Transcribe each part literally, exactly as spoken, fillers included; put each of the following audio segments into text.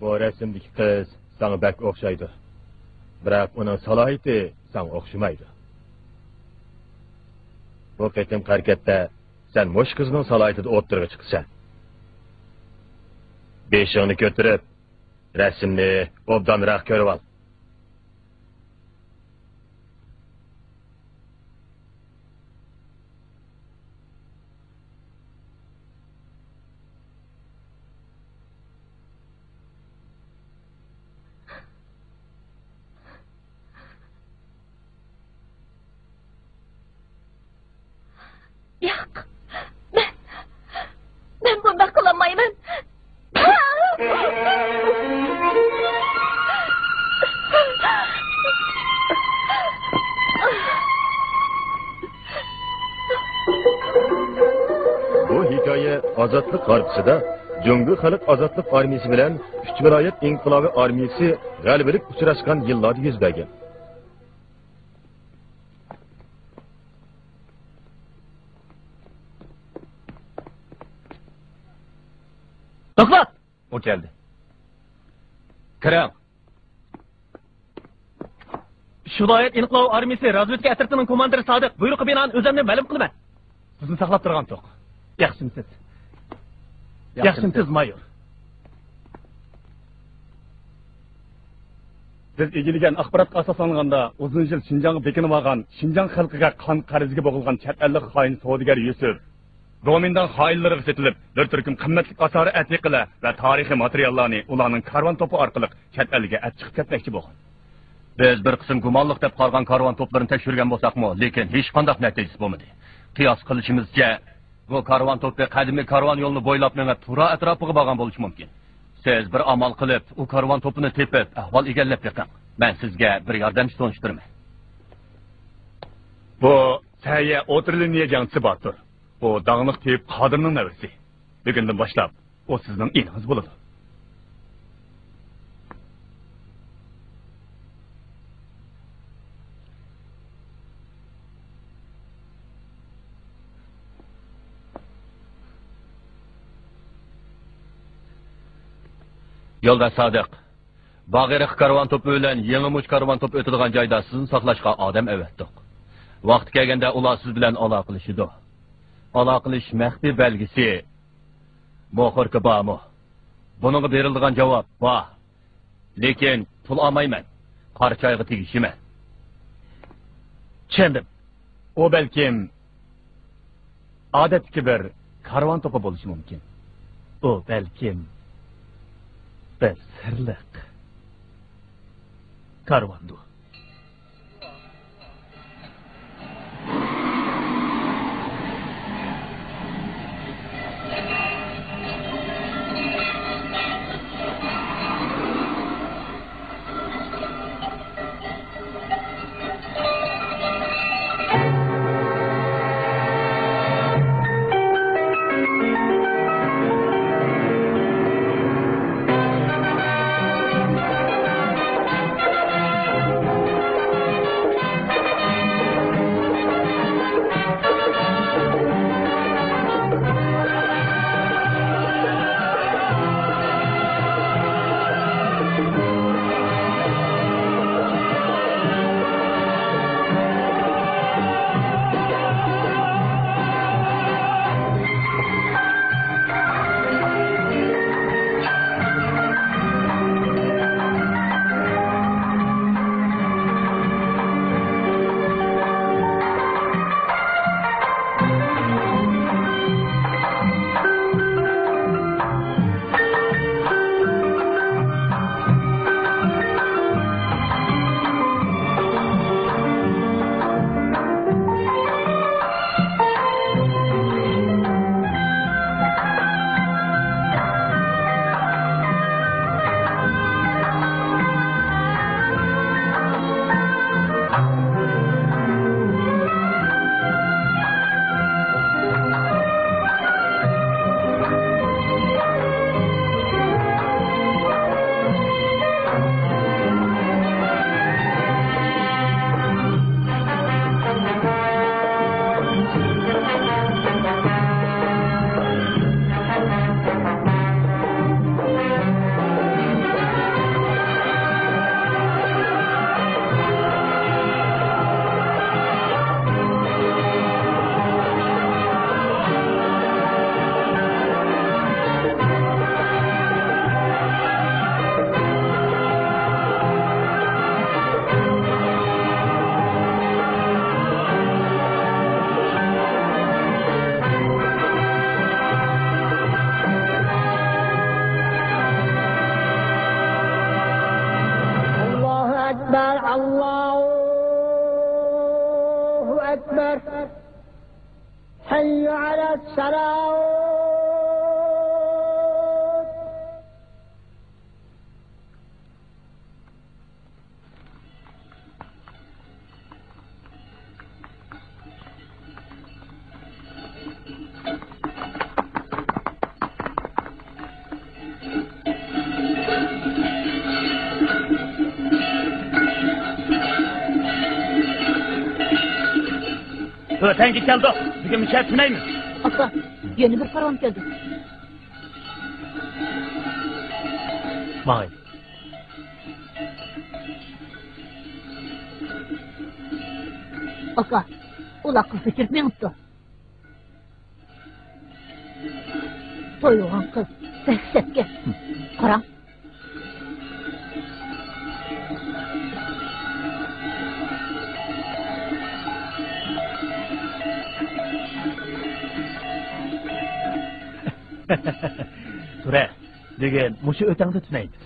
بۇ رەسىمدىكى قىز ساڭا بەك ئوخشايدۇ. بىراق ئۇنىڭ سالاھىيىتى ساڭا ئوخشىمايدۇ. بۇ قېتىمقى ھەرىكەتتە سەن مۇشۇ قىزنىڭ سالاھىيىتىدە ئوتتۇرىغا چىقىسەن. بېشىڭنى كۆتۈرۈپ، رەسىمنى ئوبدانراق كۆرۈۋال. ياق، مەن، مەن بۇنداق قىلالمايمەن. بۇ ھېكايە ئازادلىق ھارپىسىدا جۇڭگو خەلق ئازادلىق ئارمىيىسى بىلەن ئۈچ ۋىلايەت ئىنقىلابىي ئارمىيىسى غەلىبىلىك ئۇچراشقان يىللاردا يۈز بەرگەن. دوكلات! ئۇ كەلدى. كىرىڭ. شۇ ۋىلايەت ئىنقىلاب ئارمىيىسى رازۋېدكا ئەترىتىنىڭ كوماندىرى سادىق. بۇيرۇققا بىنائەن ئۆزۈمنى مەلۇم قىلىمەن. سىزنى ساقلاپ تۇرغانتۇق. ياخشىمسىز؟ ياخشىمسىز، مايور؟ بىز ئىگىلىگەن ئاخباراتقا ئاساسلانغاندا، ئۇزۇن يىل شىنجاڭغا بېكىنىۋالغان، شىنجاڭ خەلقىگە قان قەرزىگە بوغۇلغان چەت ئەللىك خائىن سودىگەر يۈسۈپ گومىنداڭ خائىنلىرىغا سېتىلىپ، بىر تۈركۈم قىممەتلىك ئاسارە ئەتىقىلەر ۋە تارىخىي ماتېرىياللارنى ئۇلارنىڭ كارۋان توپى ئارقىلىق چەت ئەلگە ئەپ چىقىپ كەتمەكچى بولغان. بىز بىر قىسىم گۇمانلىق دەپ قارىغان كارۋان توپلىرىنى تەكشۈرگەن بولساقمۇ، لېكىن ھېچقانداق نەتىجىسى بولمىدى. قىياس قىلىشىمىزچە، بۇ كارۋان توپى قەدىمىي كارۋان يولىنى بويلاپ مېڭىپ، تۇرا ئەتراپىغا بارغان بولۇشى مۇمكىن. سىز بىر ئامال قىلىپ، ئۇ كارۋان توپىنى تېپىپ، ئەھۋال ئىگىلەپ بېقىڭ. مەن سىزگە بىر ياردەمچى تونۇشتۇرىمەن. بۇ سەييە ئوتتۇرا لىنىيە جەڭچىسى باتۇر. ئۇ داڭلىق تېۋىپ قادىرنىڭ نەۋرىسى. بۈگۈندىن باشلاپ ئۇ سىزنىڭ ئىنىڭىز بولىدۇ. يولداش سادىق، باغېرىق كارۋان توپى بىلەن يېڭى مۇچ كارۋان توپى ئۆتىدىغان جايدا سىزنى ساقلاشقا ئادەم ئەۋەتتۇق. ۋاقتى كەلگەندە ئۇلار سىز بىلەن ئالاقىلىشىدۇ. ئالاقىلىشىش مەخپىي بەلگىسى، موخوركا بارمۇ؟ بۇنىڭغا بېرىلىدىغان جاۋاب بار. لېكىن پۇل ئالمايمەن. قارا چايغا تېگىشىمەن. چۈشەندىم. ئۇ بەلكىم ئادەتتىكى بىر كارۋان توپى بولۇشى مۇمكىن. ئۇ بەلكىم بىر سىرلىق كارۋاندۇ. حي على الصلاة. ئۆتەڭگە كەلدۇق. بۈگۈن مۇشۇ يەردە تۈنەيمىز. ئاكا، يەنە بىر كارۋان كەلدى. ماڭايلى. ئاكا، ئۇلار قىز كۆچۈرۈپ مېڭىپتۇ. تويۇنغان قىز بەك سەتكەن. قاراڭ. تۇرە، بۈگۈن مۇشۇ ئۆتەڭدە تۈنەيمىز.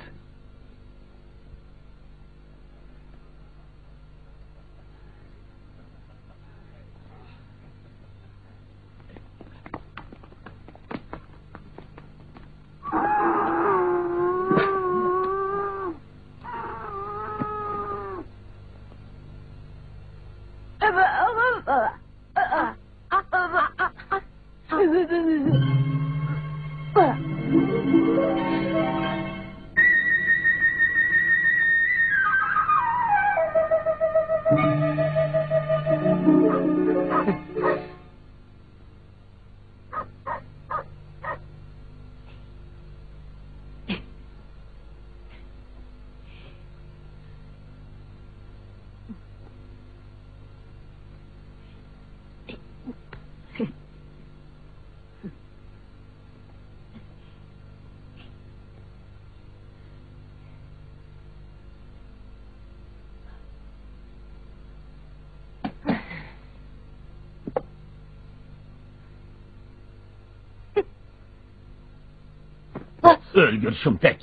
ئۆلگۈر شۇمتەك.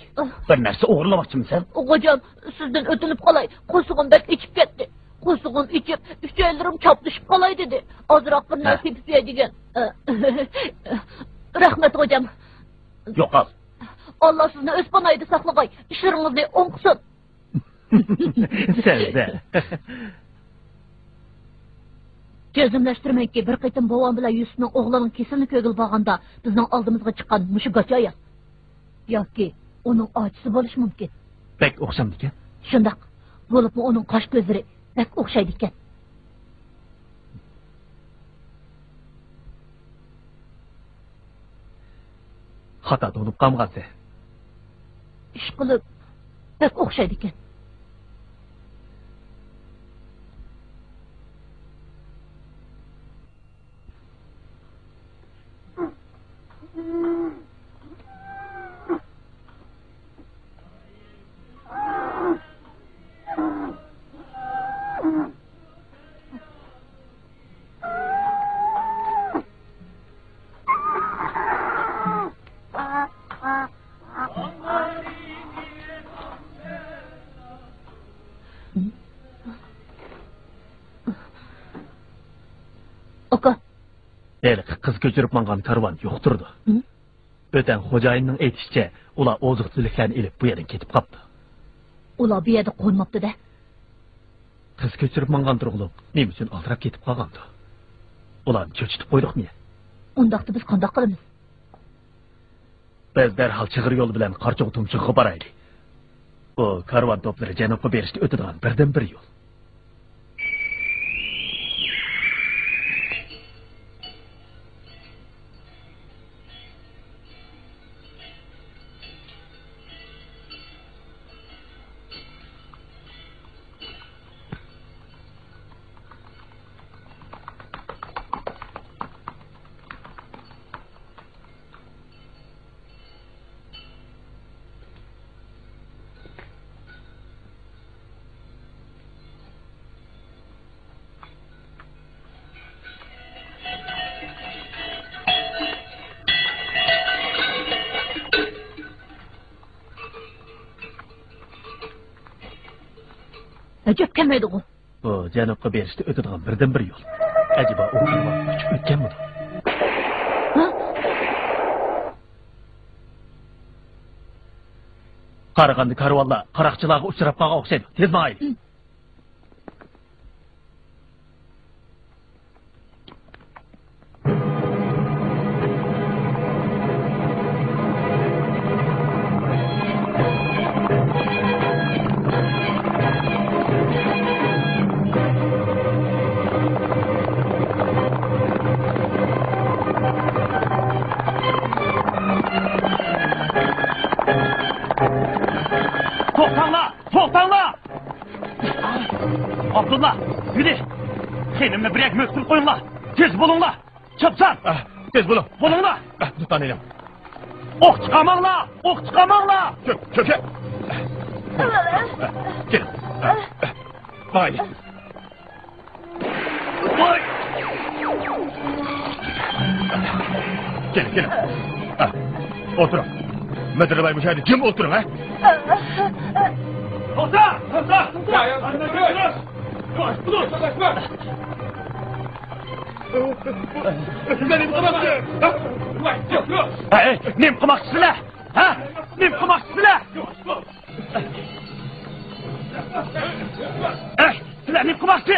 بىر نەرسە ئوغرىلىماقچىمۇ سەن؟ غوجام، سىزدىن ئۆتۈنۈپ قالاي. قورسىقىم بەك ئېچىپ كەتتى. قورسىقىم ئېچىپ، ئۈچەيلىرىم چاپلىشىپ قالاي دېدى. ئازراق بىر نەرسە تېپىپ بېرەي دېگەن. رەھمەت، غوجام. يوقال. ئاللا سىزنى ئۆز پاناھىدا ساقلىغاي. ئىشلىرىڭىزنى ئوڭ قىلسۇن. سەۋزە. جەزملەشتۈرىمەنكى، بىر قېتىم بوۋام بىلەن يۈسۈپنىڭ ئوغلىنىڭ كېسىلىنى كۆرگىلى بارغاندا، بىزنىڭ ئالدىمىزغا چىققان مۇشۇ گاچا ئايال. ياكى ئۇنىڭ ئاچىسى بولۇشى مۇمكىن. بەك ئوخشامدىكەن. شۇنداق. بولۇپمۇ ئۇنىڭ قاش-كۆزلىرى بەك ئوخشايدىكەن. خاتا تونۇپ قالمىغانسەن. ئىشقىلىپ، بەك ئوخشايدىكەن. ئاكا. ھېلىقى قىز كۆچۈرۈپ ماڭغان كارۋان يوق تۇرىدۇ. ھە؟ ئۆتەڭ خوجايىننىڭ ئېيتىشىچە، ئۇلار ئوزۇق-تۈلۈكلەرنى ئېلىپ بۇ يەردىن كېتىپ قاپتۇ. ئۇلار بۇ يەردە قونماپتۇ-دە. قىز كۆچۈرۈپ ماڭغان تۇرغۇلۇق، نېمە ئۈچۈن ئالدىراپ كېتىپ قالغاندۇ؟ ئۇلارنى چۆچۈتۈپ قويدۇقمۇ يا؟ ئۇنداقتا بىز قانداق قىلىمىز؟ بىز دەرھال چىغىر يول بىلەن قارچۇغا تۇمشۇغىغا بارايلى. بۇ كارۋان توپلىرى جەنۇبقا بېرىشكە ئۆتىدىغان بىردىنبىر يول. ئەجەب كەلمەيدىغۇ. بۇ جەنۇبقا بېرىشتە ئۆتىدىغان بىردىنبىر يول. ئەجەبا ئۇ كارۋان ئۇچۇپ ئۆتكەنمىدۇ؟ قارىغاندا كارۋانلار قاراقچىلارغا ئۇچراپ قالغان ئوخشايدۇ. تېز ماڭايلى. توختاڭلار! توختاڭلار! ئابدۇللا، يۈرى! خېنىمنى بىر يەرگە مۆكتۈرۈپ قويۇڭلار! تېز بولۇڭلار! چاپسان! ئە، تېز بولۇڭ! بولۇڭلار! ئە، دۇتان ئېلىڭ! ئوق چىقارماڭلار! ئوق چىقارماڭلار! چۆك، چۆك! ئە، كېلىڭ! ئە، ئە، ماڭايلى! ۋاي! كېلىڭ، كېلىڭ. ھە، ئولتۇرۇڭ. مىدىرلىماي مۇشۇ يەردە جىم ئولتۇرۇڭ، ھە؟ توختا! توختا! توختا! ياۋاش بولۇڭ! سىزلەر نېمە قىلماقچى؟ ھە؟ ھەي، نېمە قىلماقچىسىلەر؟ ھە؟ نېمە قىلماقچىسىلەر؟ ئەي، سىلەر نېمە قىلماقچى؟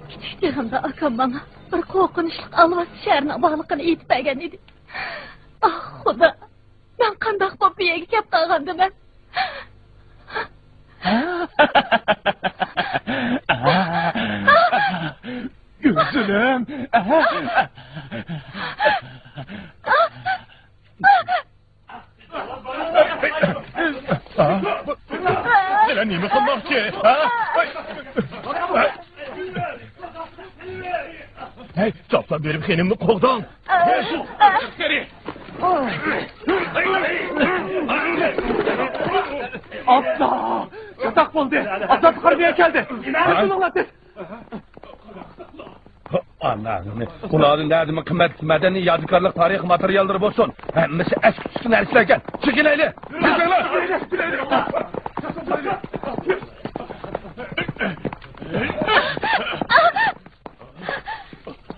كىچىك چېغىمدا ئاكام ماڭا بىر قورقۇنچلۇق ئالۋاستى شەھىرىنىڭ بارلىقىنى ئېيتىپ بەرگەن ئىدى. ئاھ، خۇدا! مەن قانداق بولۇپ بۇ يەرگە كەپ قالغاندىمەن؟ گۈزىلىم. سىلەر نېمە قىلماقچى؟ ھەي، چاپلا بېرىپ خېنىمنى قوغداڭ! ئابلا! چاتاق بولدى! ئابلا قارىمىيە كەلدى! تېز بولۇڭلار، تېز! ئاناڭنى! ئۇلاردا نەدىمۇ قىممەتلىك مەدەنىي يادىكارلىق، تارىخىي ماتېرىياللىرى بولسۇن! ھەممىسى ئەسكى تۈسكۈن نەرسىلەركەن! چېكىنەيلى! چېكىنىڭلار!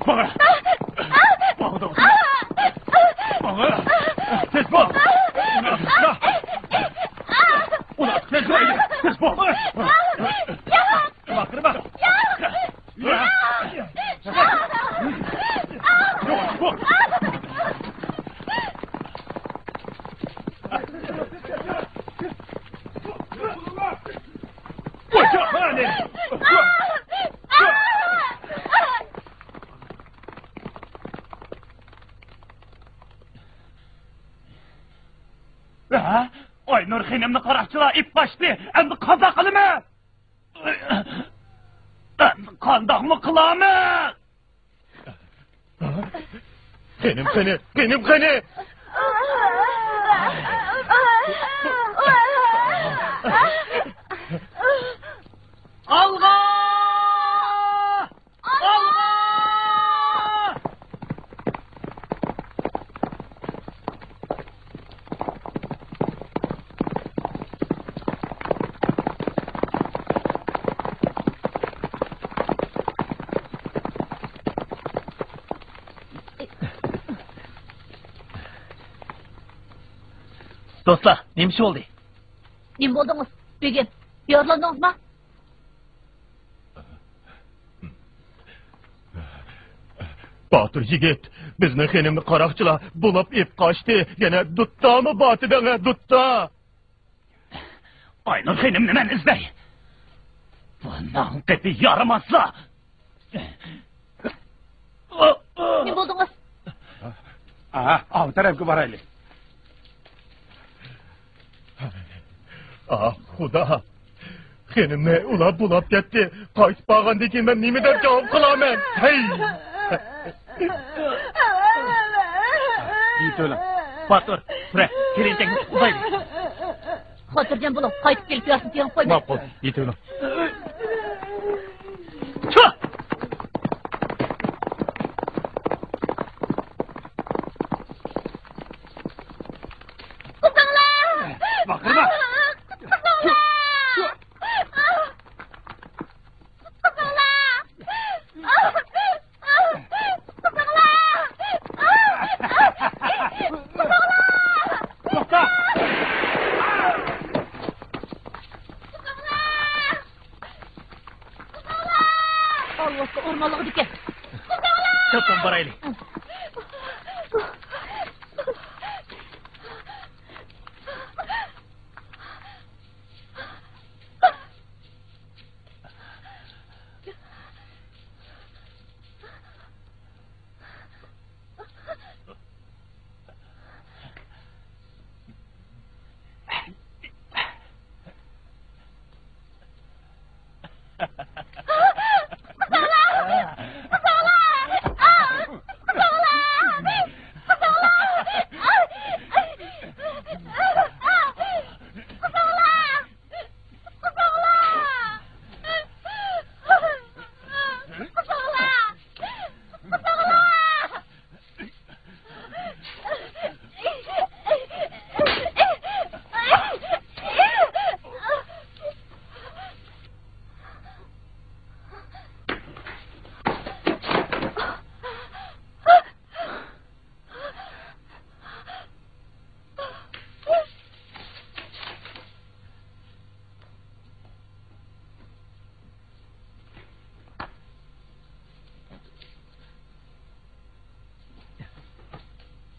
ماڭا! ماڭا! ماڭا! تېز بول! ئۇلار تېز بول! تېز بول! قىرما! قىرما! ياۋاش بول! ھە؟ ئاينۇر خېنىمنى قاراقچىلار ئېلىپ قاچتى. ئەمدى قانداق قىلىمەن؟ ئەمدى قانداقمۇ قىلارمەن؟ خېنىم قېنى؟ خېنىم قېنى؟ ئالغا! ئالغا! دوستلار، نېمە ئىش بولدى؟ نېمە بولدىڭىز؟ بۈگۈن يارىلاندىڭىزمۇ؟ باتۇر يىگىت، بىزنىڭ خېنىمنى قاراقچىلار بۇلاپ ئېلىپ قاچتى. يەنە دۇتتامۇ بار دېدىڭ، دۇتتا! ئاينۇر خېنىمنى مەن ئىزدەي. بۇنىڭ گېپى يارىماسلا. نېمە بولدىڭىز؟ ئاھ، ئاۋۇ تەرەپكە بارايلى. ئاھ، خۇدا! خېنىمنى ئۇلار بۇلاپ كەتتى. قايتىپ بارغاندىن كېيىن مەن نېمە دەپ جاۋاب قىلارمەن؟ ھەي! يېتىۋېلىڭ. باتۇر، تۇرە، كېلىنچەكنى قۇتقۇزايلى. خاتىرجەم بولۇڭ، قايتىپ كېلىپ يارىسىنى تېڭىپ قويماي. ماقۇل، يېتىۋېلىڭ. چۇھ! قايلى.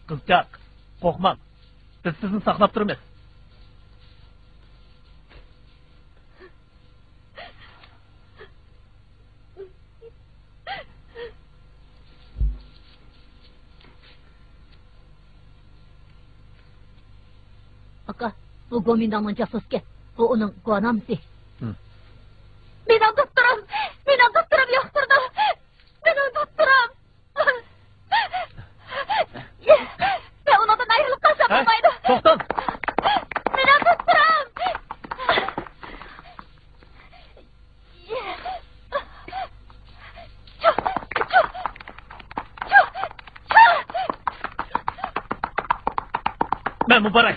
قىزچاق، قورقماڭ. بىز سىزنى ساقلاپ تۇرىمىز. ئاكا، بۇ گومىنداڭنىڭ جاسۇسىكەن. بۇ ئۇنىڭ گۇۋاھنامىسى. ھىم. مېنىڭ دوختۇرۇم! مېنىڭ دوختۇرۇم يوقتۇرىدۇ! مېنىڭ دوختۇرۇم! مەن ئۇنىڭدىن ئايرىلىپ قالسام ھە؟ بولمايدۇ. توختاڭ! مېنىڭ دوختۇرۇم! مەنمۇ باراي.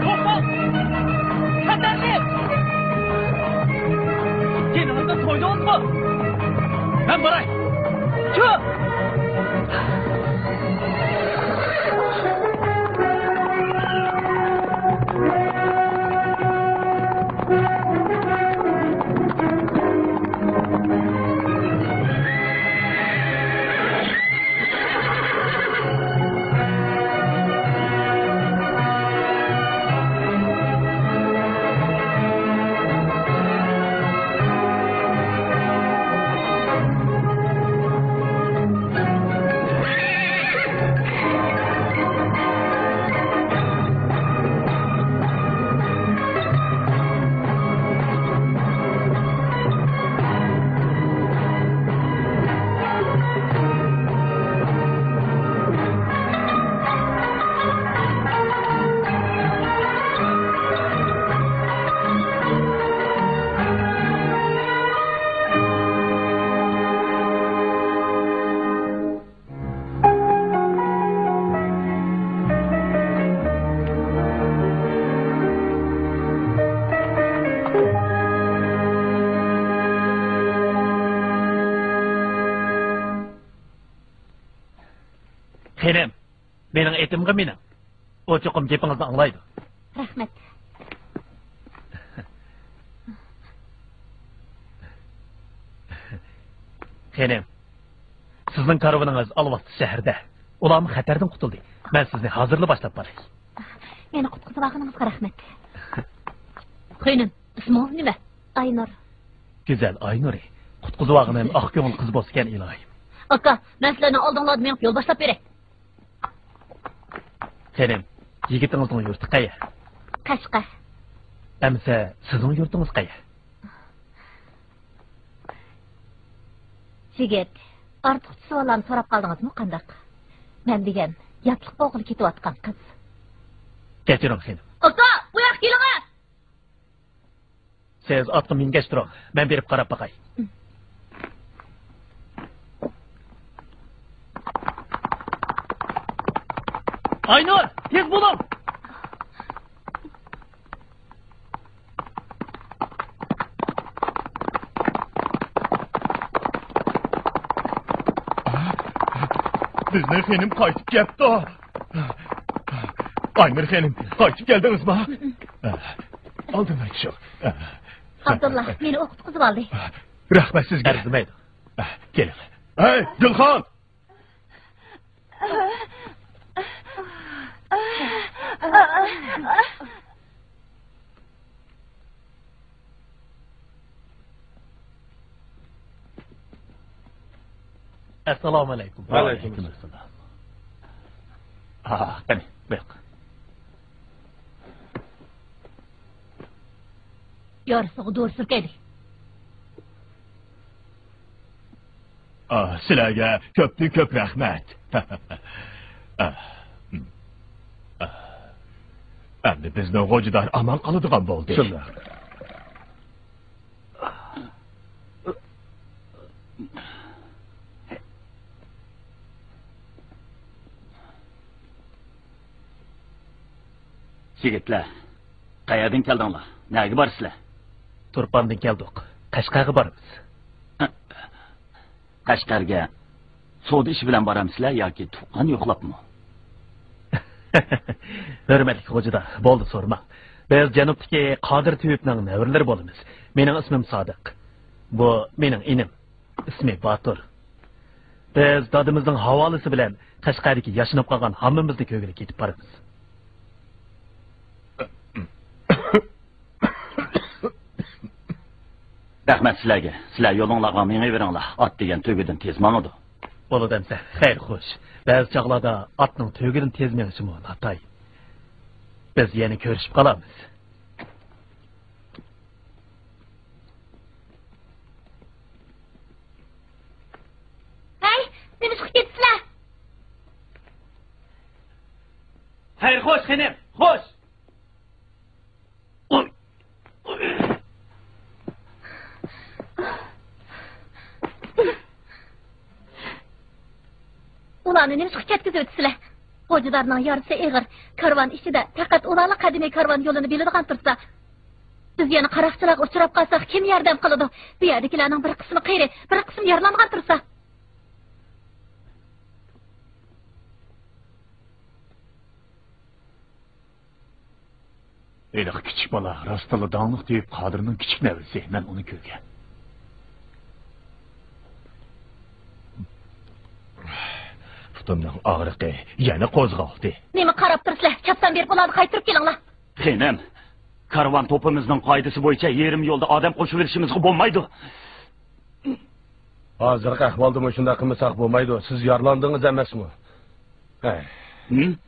توختاڭ! خەتەرلىك! جېنىڭىزنى تويدىڭىزمۇ؟ مەن باراي! چۈ! خېنىم، مېنىڭ ئېتىمغا مېنىڭ. ئۇ چوقۇم گېپىڭىزنى ئاڭلايدۇ. رەھمەت. خېنىم، سىزنىڭ كارۋىنىڭىز ئالۋاستى شەھىرىدە. ئۇلارمۇ خەتەردىن قۇتۇلدى. مەن سىزنى ھازىرلا باشلاپ باراي. مېنى قۇتقۇزۇۋالغىنىڭىزغا رەھمەت. خېنىم، ئىسمىڭىز نېمە؟ ئاينۇر. گۈزەل ئاينۇرى. قۇتقۇزۇۋالغىنىم ئاق كۆڭۈل قىز بولسىكەن، ئىلاھىم. ئاكا، مەن سىلەرنىڭ ئالدىڭلاردا مېڭىپ يول باشلاپ بېرەي. خېنىم، يىگىتىڭىزنىڭ يۇرتى قەيەر؟ قەشقەر. ئەمىسە سىزنىڭ يۇرتىڭىز قەيەر؟ يىگىت، ئارتۇقچە سوئاللارنى سوراپ قالدىڭىزمۇ قانداق؟ مەن دېگەن ياتلىق بولغىلى كېتىۋاتقان قىز. كەچۈرۈڭ، خېنىم. ئاكا، بۇ ياققا كېلىڭە! سىز ئاتقا مىنگەچ تۇرۇڭ، مەن بېرىپ قاراپ باقاي. ئاينۇر، تېز بولۇڭ! بىزنىڭ خېنىم قايتىپ كەپتۇ. ئاينۇر خېنىم، قايتىپ كەلدىڭىزما؟ ئالدىماي چىق. ئابدۇللا مېنى ئوقۇتقۇزۇۋالدى. رەھمەت سىزگە. ئەرزىمەيدۇ. كېلىڭ. ھەي، گۈلخان! ئەسسالامۇ ئەلەيكۇم. ۋەئەلەيكۇم ئەسسالام. ھا، قېنى، بۇياق. يارىسىغا دورا سۈركەيلى. ئاھ، سىلەرگە كۆپتىن كۆپ رەھمەت. ئاھ، ئاھ. ئەمدى بىزنىڭ غوجىدار ئامان قالىدىغان بولدى. شۇنداق. يىگىتلەر، قەيەردىن كەلدىڭلار؟ نەگە بارىسىلەر؟ تۇرپاندىن كەلدۇق. قەشقەرگە بارىمىز. قەشقەرگە سودا ئىشى بىلەن بارامسىلەر ياكى تۇغقان يوقلاپمۇ؟ ھۆرمەتلىك خوجىدا، بولدى سورىماڭ. بىز جەنۇبتىكى قادىر تېۋىپنىڭ نەۋرىلىرى بولىمىز. مېنىڭ ئىسمىم سادىق. بۇ مېنىڭ ئىنىم. ئىسمى باتۇر. بىز دادىمىزنىڭ ھاۋالىسى بىلەن قەشقەردىكى ياشىنىپ قالغان ھاممىمىزنى كۆرگىلى كېتىپ بارىمىز. رەھمەت سىلەرگە. سىلەر يولۇڭلارغا مېڭىۋېرىڭلار. ئات دېگەن تۆگىدىن تېز ماڭىدۇ. بولىدۇ ئەمسە. خەير خوش. بەزى چاغلاردا ئاتنىڭ تۆگىدىن تېز مېڭىشىمۇ ناتايىن. بىز يەنە كۆرۈشۈپ قالارمىز. ھەي، نېمىشقا كېتىسىلەر؟ خەير خوش خېنىم، خوش. ئۇلارنى نېمىشقا كەتكۈزۈۋېتىسىلەر؟ غوجىدارنىڭ يارىسى ئېغىر. كارۋان ئىچىدە پەقەت ئۇلارلا قەدىمىي كارۋان يولىنى بىلىدىغان تۇرسا، بىز يەنە قاراقچىلارغا ئۇچراپ قالساق، كىم ياردەم قىلىدۇ؟ بۇ يەردىكىلەرنىڭ بىر قىسمى قېرى، بىر قىسمى يارىلانغان تۇرسا. ھېلىقى كىچىك بالا راستتىنلا داڭلىق تېۋىپ قادىرنىڭ كىچىك نەۋرىسى، مەن ئۇنى كۆرگەن. پۇتۇمنىڭ ئاغرىقى يەنە قوزغالدى. نېمە قاراپ تۇرىسىلەر؟ چاپسان بېرىپ ئۇلارنى قايتۇرۇپ كېلىڭلار. خېنىم، كارۋان توپىمىزنىڭ قائىدىسى بويىچە يېرىم يولدا ئادەم قوشۇۋېلىشىمىزغا بولمايدۇ. ھازىرقى ئەھۋالدا مۇشۇنداق قىلمىساق بولمايدۇ. سىز يارىلاندىڭىز ئەمەسمۇ؟ ھەي. ھىم؟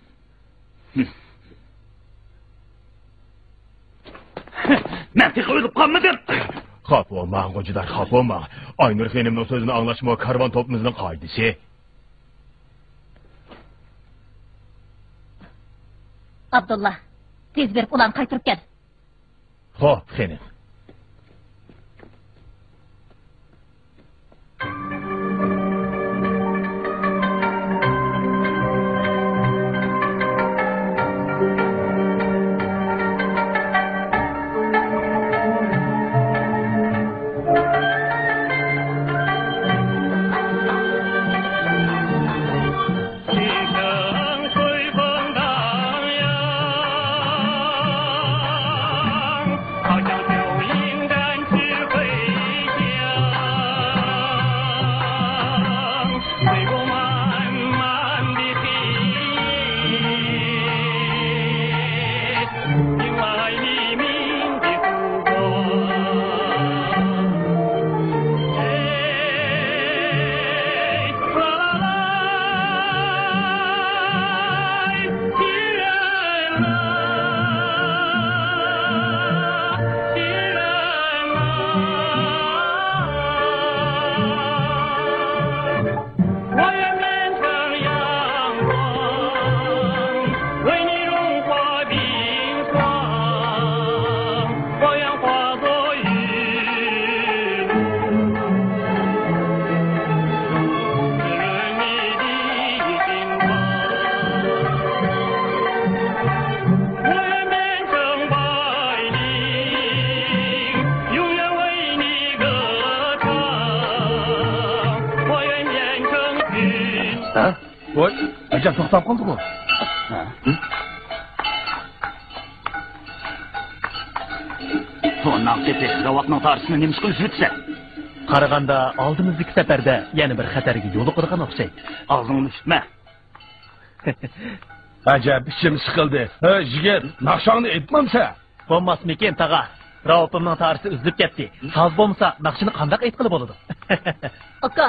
مەن تېخى ئۆلۈپ قالمىدىم. خاپا بولماڭ، غوجىدار، خاپا بولماڭ. ئاينۇر خېنىمنىڭ سۆزىنى ئاڭلاشمۇ كارۋان توپىمىزنىڭ قائىدىسى. ئابدۇللا، تېز بېرىپ ئۇلارنى قايتۇرۇپ كەل. خوپ، خېنىم. جان توختاپ قالدىغۇ. بۇنىڭ گېپى راۋابنىڭ تارىسىنى نېمىشقا ئۈزۈۋېتىسەن؟ قارىغاندا ئالدىمىزدىكى سەپەردە يەنە بىر خەتەرگە يولۇقىدىغان ئوخشايدۇ. ئاغزىڭنى ئۈشۈتمە. ئەجەب ئىچىم سىقىلدى. ھە، يىگىت، ناخشاڭنى ئېيتمامسەن؟ بولماسمىكىن، تاغا؟ راۋابىمنىڭ تارىسى ئۈزۈلۈپ كەتتى. ساز بولمىسا، ناخشىنى قانداق ئېيتقىلى بولىدۇ؟ ئاكا،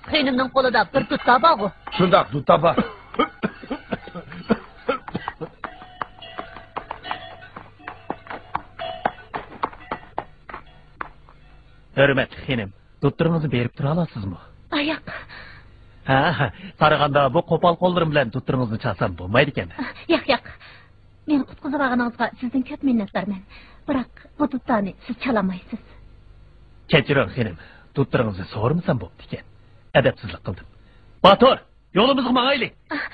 خېنىمنىڭ قولىدا بىر دۇتار بارغۇ. شۇنداق، دۇتار بار. ھۆرمەتلىك خېنىم، دۇتتۇرىڭىزنى بېرىپ تۇرالامسىزمۇ؟ ئاياق. ھە، قارىغاندا بۇ قوپال قوللىرىم بىلەن دۇتتۇرىڭىزنى چالسام بولمايدىكەن. ياق، ياق. مېنى قۇتقۇزۇۋالغىنىڭىزغا سىزدىن كۆپ مىننەتدارمەن. بىراق، بۇ دۇتارنى سىز چالالمايسىز. كەچۈرۈڭ خېنىم، دۇتتۇرىڭىزنى سورىمىسام بوپتىكەن. ئەدەپسىزلىك قىلدىم. باتۇر، يولىمىزغا ماڭايلى. ئاھ،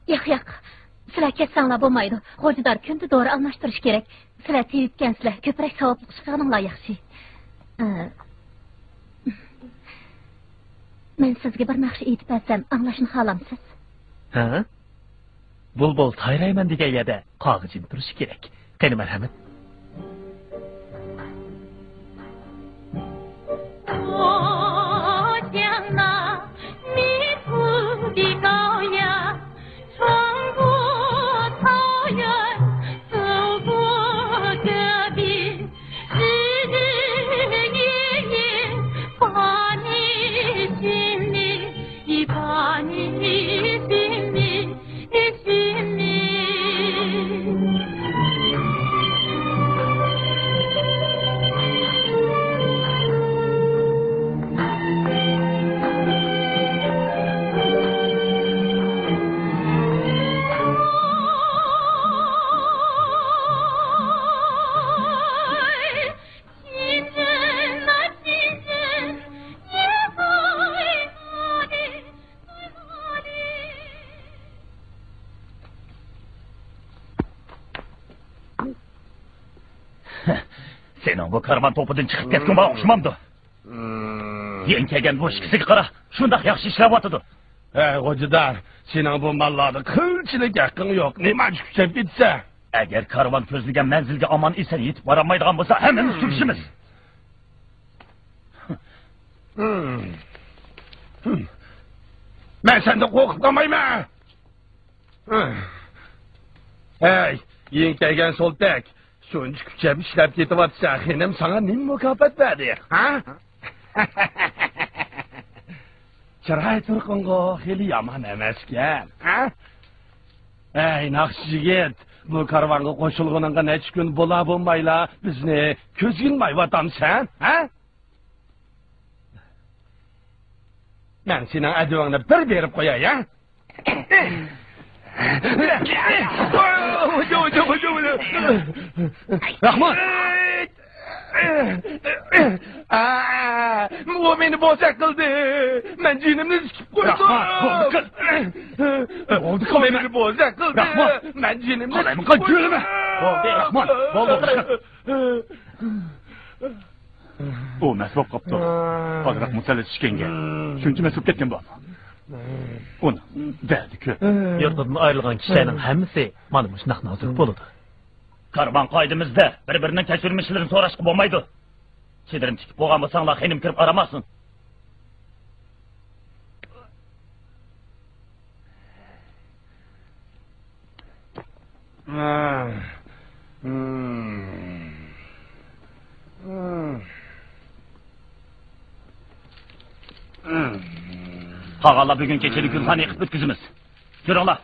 ياق، ياق. سىلەر كەتسەڭلار بولمايدۇ. غوجىدار كۈندە دورا ئالماشتۇرۇش كېرەك. سىلەر تېۋىپكەنسىلەر، كۆپرەك ساۋابلىق ئىش قىلغىنىڭلار ياخشى. ئە، مەن سىزگە بىر ناخشا ئېيتىپ بەرسەم، ئاڭلاشنى خالامسىز؟ ھە؟ بۇلبۇل سايرايمەن دېگەن يەردە قاغا جىم تۇرۇشى كېرەك. قېنى، مەرھەمەت. سېنىڭ بۇ كارۋان توپىدىن چىقىپ كەتكىنىڭگە ئوخشىمامدۇ؟ يېڭى كەلگەن بۇ ئىككىسىگە قارا، شۇنداق ياخشى ئىشلەۋاتىدۇ. ھەي، غوجىدار، سېنىڭ بۇ ماللاردا قىلچىلىك ھەققىڭ يوق. نېمانچە كۈچەپ كېتىسەن؟ ئەگەر كارۋان كۆزلىگەن مەنزىلگە ئامان-ئېسەن يېتىپ بارالمايدىغان بولسا، ھەممىمىز تۈگىشىمىز. مەن سەندىن قورقۇپ قالمايمەن. ھەي، يېڭى كەلگەن سولتەك، شۇنچە كۈچەپ ئىشلەپ كېتىۋاتىسەن، خېنىم ساڭا نېمە مۇكاپات بەردى، ھە؟ چىراي تۇرقۇڭغۇ خېلى يامان ئەمەسكەن، ھە؟ ھەي، ناخشىچى يىگىت، بۇ كارۋانغا قوشۇلغىنىڭغا نەچچە كۈن بولا بولمايلا بىزنى كۆزگە ئىلمايۋاتامسەن، ھە؟ مەن سېنىڭ ئەدىۋىڭنى بىر بېرىپ قوياي، ھە؟ راخمان! ئا، ئۇ مېنى بوزەك قىلدى. مەن جېنىمنى تىكىپ قويدۇم. راخمان، بولدى قىل. بولدى قىل، ئۇ مېنى بوزەك قىلدى. راخمان! مەن جېنىمنى تىكىپ قويدۇم. بولدى، راخمان، بولدى قىل. ئۇ مەست بولۇپ قاپتۇ. ئازراق مۇسەللەت ئىچكەنگە شۇنچە مەست بولۇپ كەتكەن بۇ. ئۇنىڭ دەردى كۆپ. يۇرتىدىن ئايرىلغان كىشىلەرنىڭ ھەممىسى مانا مۇشۇنداق نازۇك بولىدۇ. كارۋان قائىدىمىزدە بىر-بىرىنىڭ كەچۈرمىشلىرىنى سوراشقا بولمايدۇ. چېدىرىم تىكىپ بولغان بولساڭلار، خېنىم كىرىپ قارىماسۇن. قالغانلار بۈگۈن كېچىنى گۈلخانا يېقىپ ئۆتكۈزىمىز. كىرىڭلار.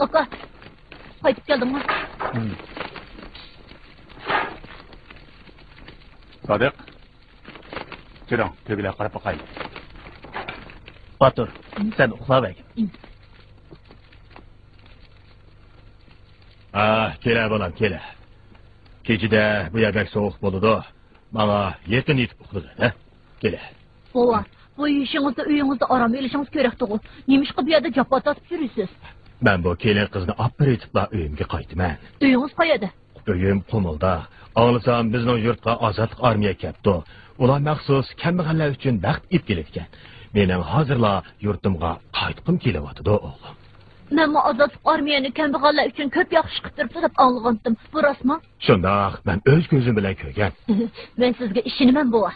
ئاكا، قايتىپ كەلدىڭمۇ؟ سادىق، كىرىڭ، تۆگىلەرگە قاراپ باقايلى. باتۇر، سەن ئۇخلاۋەرگىن. ئا، كېلە بالام، كېلە. كېچىدە بۇ يەر بەك سوغۇق بولىدۇ. ماڭا يېقىن يېتىپ ئۇخلىغىن، ھە؟ كېلە. بوۋا، بۇ يېشىڭىزدا ئۆيىڭىزدە ئارام ئېلىشىڭىز كېرەكتىغۇ. نېمىشقا بۇ يەردە جاپا تارتىپ يۈرىسىز؟ مەن بۇ كېلىن قىزنى ئاپىرىۋېتىپلا ئۆيۈمگە قايتىمەن. ئۆيىڭىز قەيەردە؟ ئۆيۈم قۇمۇلدا. ئاڭلىسام، بىزنىڭ يۇرتقا ئازادلىق ئارمىيە كەپتۇ. ئۇلار مەخسۇس كەمبەغەللەر ئۈچۈن بەخت ئېلىپ كېلىدىكەن. مېنىڭ ھازىرلا يۇرتۇمغا قايتقۇم كېلىۋاتىدۇ، ئوغلۇم. مەنمۇ ئازادلىق ئارمىيەنى كەمبەغەللەر ئۈچۈن كۆپ ياخشى ئىش قىلىپ تۇرۇپتۇ دەپ ئاڭلىغانتىم. بۇ راستمۇ؟ شۇنداق، مەن ئۆز كۆزۈم بىلەن كۆرگەن. مەن سىزگە ئىشىنىمەن، بوۋا.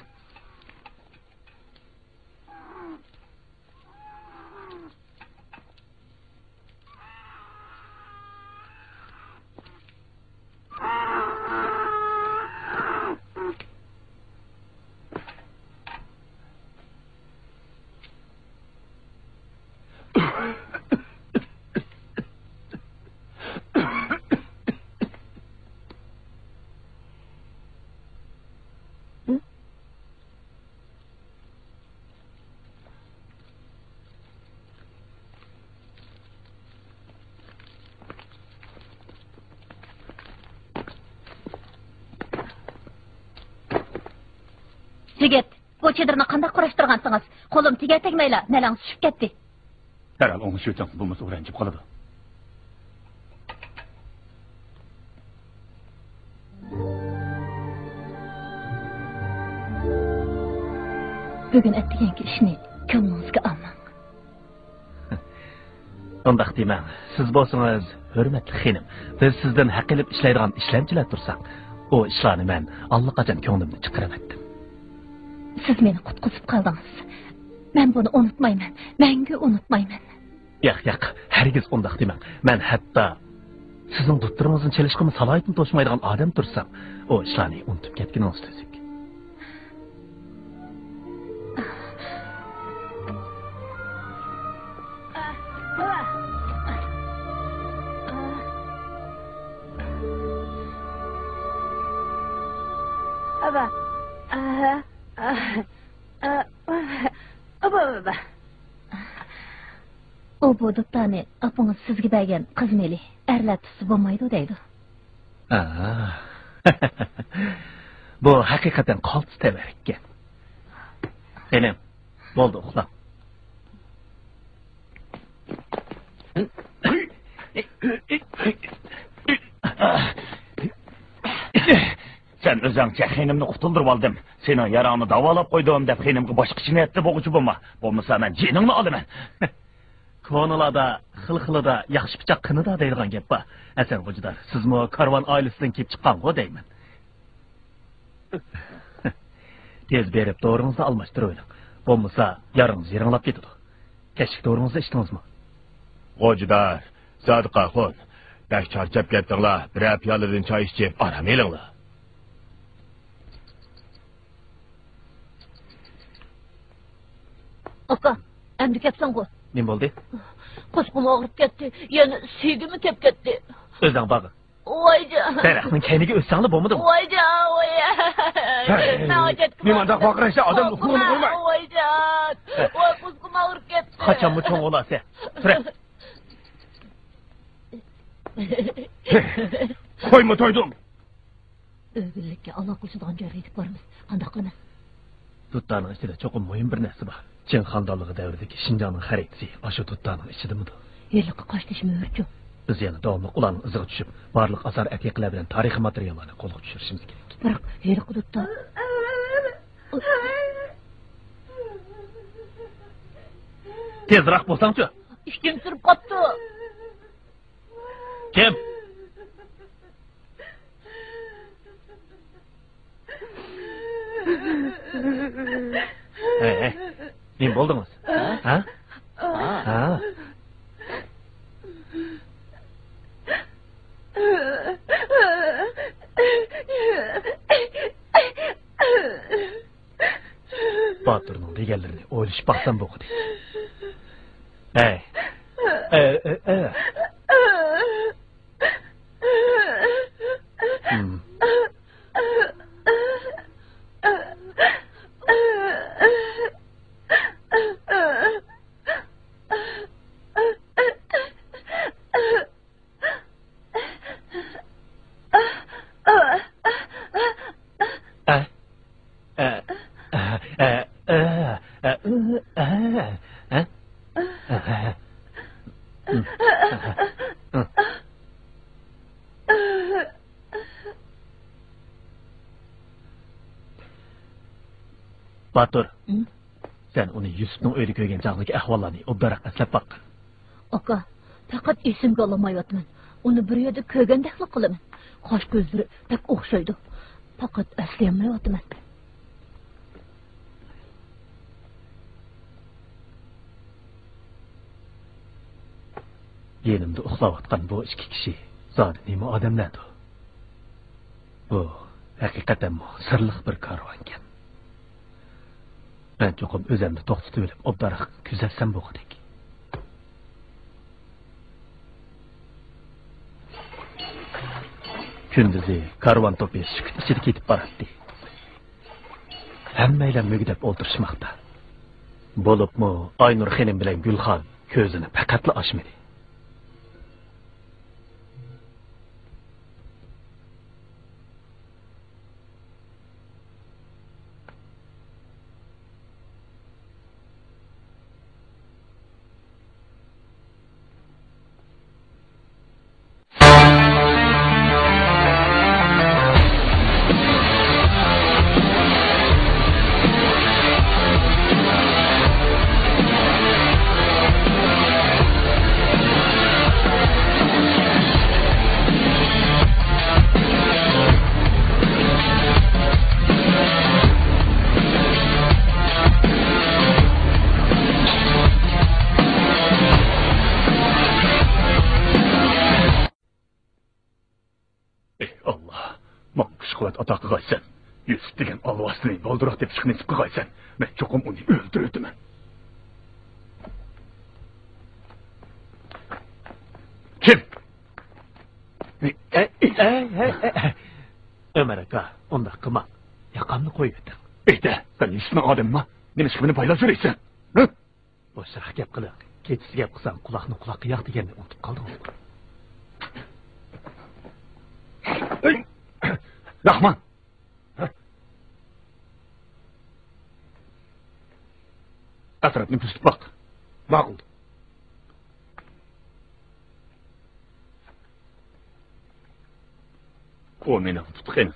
يىگىت، بۇ چېدىرنى قانداق قۇراشتۇرغانسىڭىز؟ قولۇم تېگەر تەگمەيلا نەلەڭ چۈشۈپ كەتتى. دەرھال ئوڭشىۋېتىڭ، بولمىسا ئۇ رەنجىپ قالىدۇ. بۈگۈن ئەتىگەنكى ئىشنى كۆڭلىڭىزگە ئالماڭ. ئۇنداق دېمەڭ. سىز بولسىڭىز، ھۆرمەتلىك خېنىم، بىز سىزدىن ھەق ئېلىپ ئىشلەيدىغان ئىشلەمچىلەر تۇرساق، ئۇ ئىشلارنى مەن ئاللىقاچان كۆڭلۈمدىن چىقىرىۋەتتىم. سىز مېنى قۇتقۇزۇپ قالدىڭىز. مەن بۇنى ئۇنتۇمايمەن. مەڭگۈ ئۇنتۇمايمەن. ياق، ياق، ھەرگىز ئۇنداق دېمەڭ. مەن ھەتتا سىزنىڭ دۇتتۇرىڭىزنى چېلىشقىمۇ سالاھىيىتىم توشمايدىغان ئادەم تۇرسام، ئۇ ئىشلارنى ئۇنتۇپ كەتكىنىڭىز تۈزۈك. ئۇ بۇ دۇتارنى ئاپىڭىز سىزگە بەرگەن قىز مېلى، ئەرلەر تۇتسا بولمايدۇ دەيدۇ. ئاھا. بۇ ھەقىقەتەن قالتىس تەۋەررۈككەن. خېنىم، بولدى، ئۇخلاڭ. سەن ئۆزۈڭچە خېنىمنى قۇتۇلدۇرۇۋالدىم. سېنىڭ ياراڭنى داۋالاپ قويدۇم دەپ خېنىمگە باشقىچە نىيەتتە بولغۇچى بولما. بولمىسا مەن جېنىڭنى ئالىمەن. كونىلاردا «خىل خىلىدا ياخشى پىچاق قىنىدا» دەيدىغان گەپ بار. ھەسەن غوجىدار، سىزمۇ كارۋان ئائىلىسىدىن كېلىپ چىققانغۇ دەيمەن. تېز بېرىپ دورىڭىزنى ئالماشتۇرۇۋېلىڭ. بولمىسا يارىڭىز يىرىڭلاپ كېتىدۇ. كەچلىك دورىڭىزنى ئىچتىڭىزمۇ؟ غوجىدار، زادىقا ئاخۇن، بەك چارچاپ كەتتىڭلار، بىرەر پىيالىدىن چاي ئىچىپ ئارام ئېلىڭلار. ئاكا، ئەمدى كەپسەنغۇ؟ نېمە بولدى؟ قۇسقۇم ئاغرىپ كەتتى، يەنە سىيگىمۇ كەپ كەتتى. ئۆزۈڭ بارغىن. ۋايجان. دەرەخنىڭ كەينىگە ئۆتسەڭلا بولمىدىمۇ؟ ۋايجان، ۋاي. ھەي، ماڭا جەتكە نېمانداق ۋارقىرايسەن، ئادەمنى ئۇخلىغىلى قويماي. ۋايجان. ھە. ۋاي، قۇسقۇم ئاغرىپ كەتتى. قاچانمۇ چوڭ بولارسەن؟ تۇرە. قويما تويدۇم. ئۆگۈنلۈككە ئالاقىلىشىدىغان جايغا يېتىپ بارىمىز. قانداق قىلىمىز؟ دۇتارنىڭ ئىچىدە چوقۇم مۇھىم بىر نەرسە بار. چىڭ خاندانلىقى دەۋرىدىكى شىنجاڭنىڭ خەرىتىسى ئاشۇ دۇتارنىڭ ئىچىدىمىدۇ؟ ھېلىقى قاشتېشى مۆھۈرچۇ؟ بىز يەنە داۋاملىق ئۇلارنىڭ ئىزىغا چۈشۈپ، بارلىق ئاسار ئەتىقىلەر بىلەن تارىخىي ماتېرىياللارنى قولغا چۈشۈرۈشىمىز كېرەك. بىراق ھېلىقى دۇتار. تېزراق بولساڭچۇ! ئىچىم سۈرۈپ قاپتۇ. كىم؟ ھەي، ھەي، نېمە بولدىڭىز؟ ھە؟ ھە؟ باتۇرنىڭ دېگەنلىرىنى ئويلىشىپ باقسام بولغۇدى. ھەي. ئە، ئە، ئە. ھىم. باتۇر، ھە؟ سەن ئۇنى يۈسۈپنىڭ ئۆيىدە كۆرگەن چاغدىكى ئەھۋاللارنى ئوبدانراق ئەسلەپ باققىن. ئاكا، پەقەت ئېسىمگە ئالالمايۋاتىمەن. ئۇنى بىر يەردە كۆرگەندەكلا قىلىمەن. قاش-كۆزلىرى بەك ئوخشايدۇ. پەقەت ئەسلىيەلمەيۋاتىمەن. يېنىمدا ئۇخلاۋاتقان بۇ ئىككى كىشى زادى نېمە ئادەملەردۇ؟ بۇ ھەقىقەتەنمۇ سىرلىق بىر كارۋانكەن. مەن چوقۇم ئۆزۈمنى توختىتىۋېلىپ، ئوبدانراق كۆزەتسەم بولغۇدەك. كۈندۈزى كارۋان توپى سۈكۈت ئىچىدە كېتىپ باراتتى. ھەممەيلەن مۈگدەپ ئولتۇرۇشماقتا. بولۇپمۇ ئاينۇر خېنىم بىلەن گۈلخان كۆزىنى پەقەتلا ئاچمىدى. ئى ئاللا، ماڭا كۈچ-قۇۋۋەت ئاتا قىلغايسەن. يۈسۈپ دېگەن ئالۋاستىنى بالدۇرراق تېپىشقا نېسىپ قىلغايسەن. مەن چوقۇم ئۇنى ئۆلتۈرۈۋېتىمەن. كىم؟ ئەي، ئەي، ئەي، ئەي. ئۆمەر ئاكا، ئۇنداق قىلماڭ. ياقامنى قويۇۋېتىڭ. ئېيتە، سەن يۈسۈپنىڭ ئادىمىما؟ نېمىشقا مېنى بايلاپ يۈرىسەن؟ ھە؟ بوشراق گەپ قىلىڭ. كېچىسى گەپ قىلساڭ، قۇلاقنى قۇلاققا ياق دېگەننى ئۇنتۇپ قالدىڭىزمۇ؟ ئەي! راخمان! ھە؟ ئەتراپنى كۆزىتىپ باق. ماقۇل. ئۇ مېنىڭ تۇتقىنىم.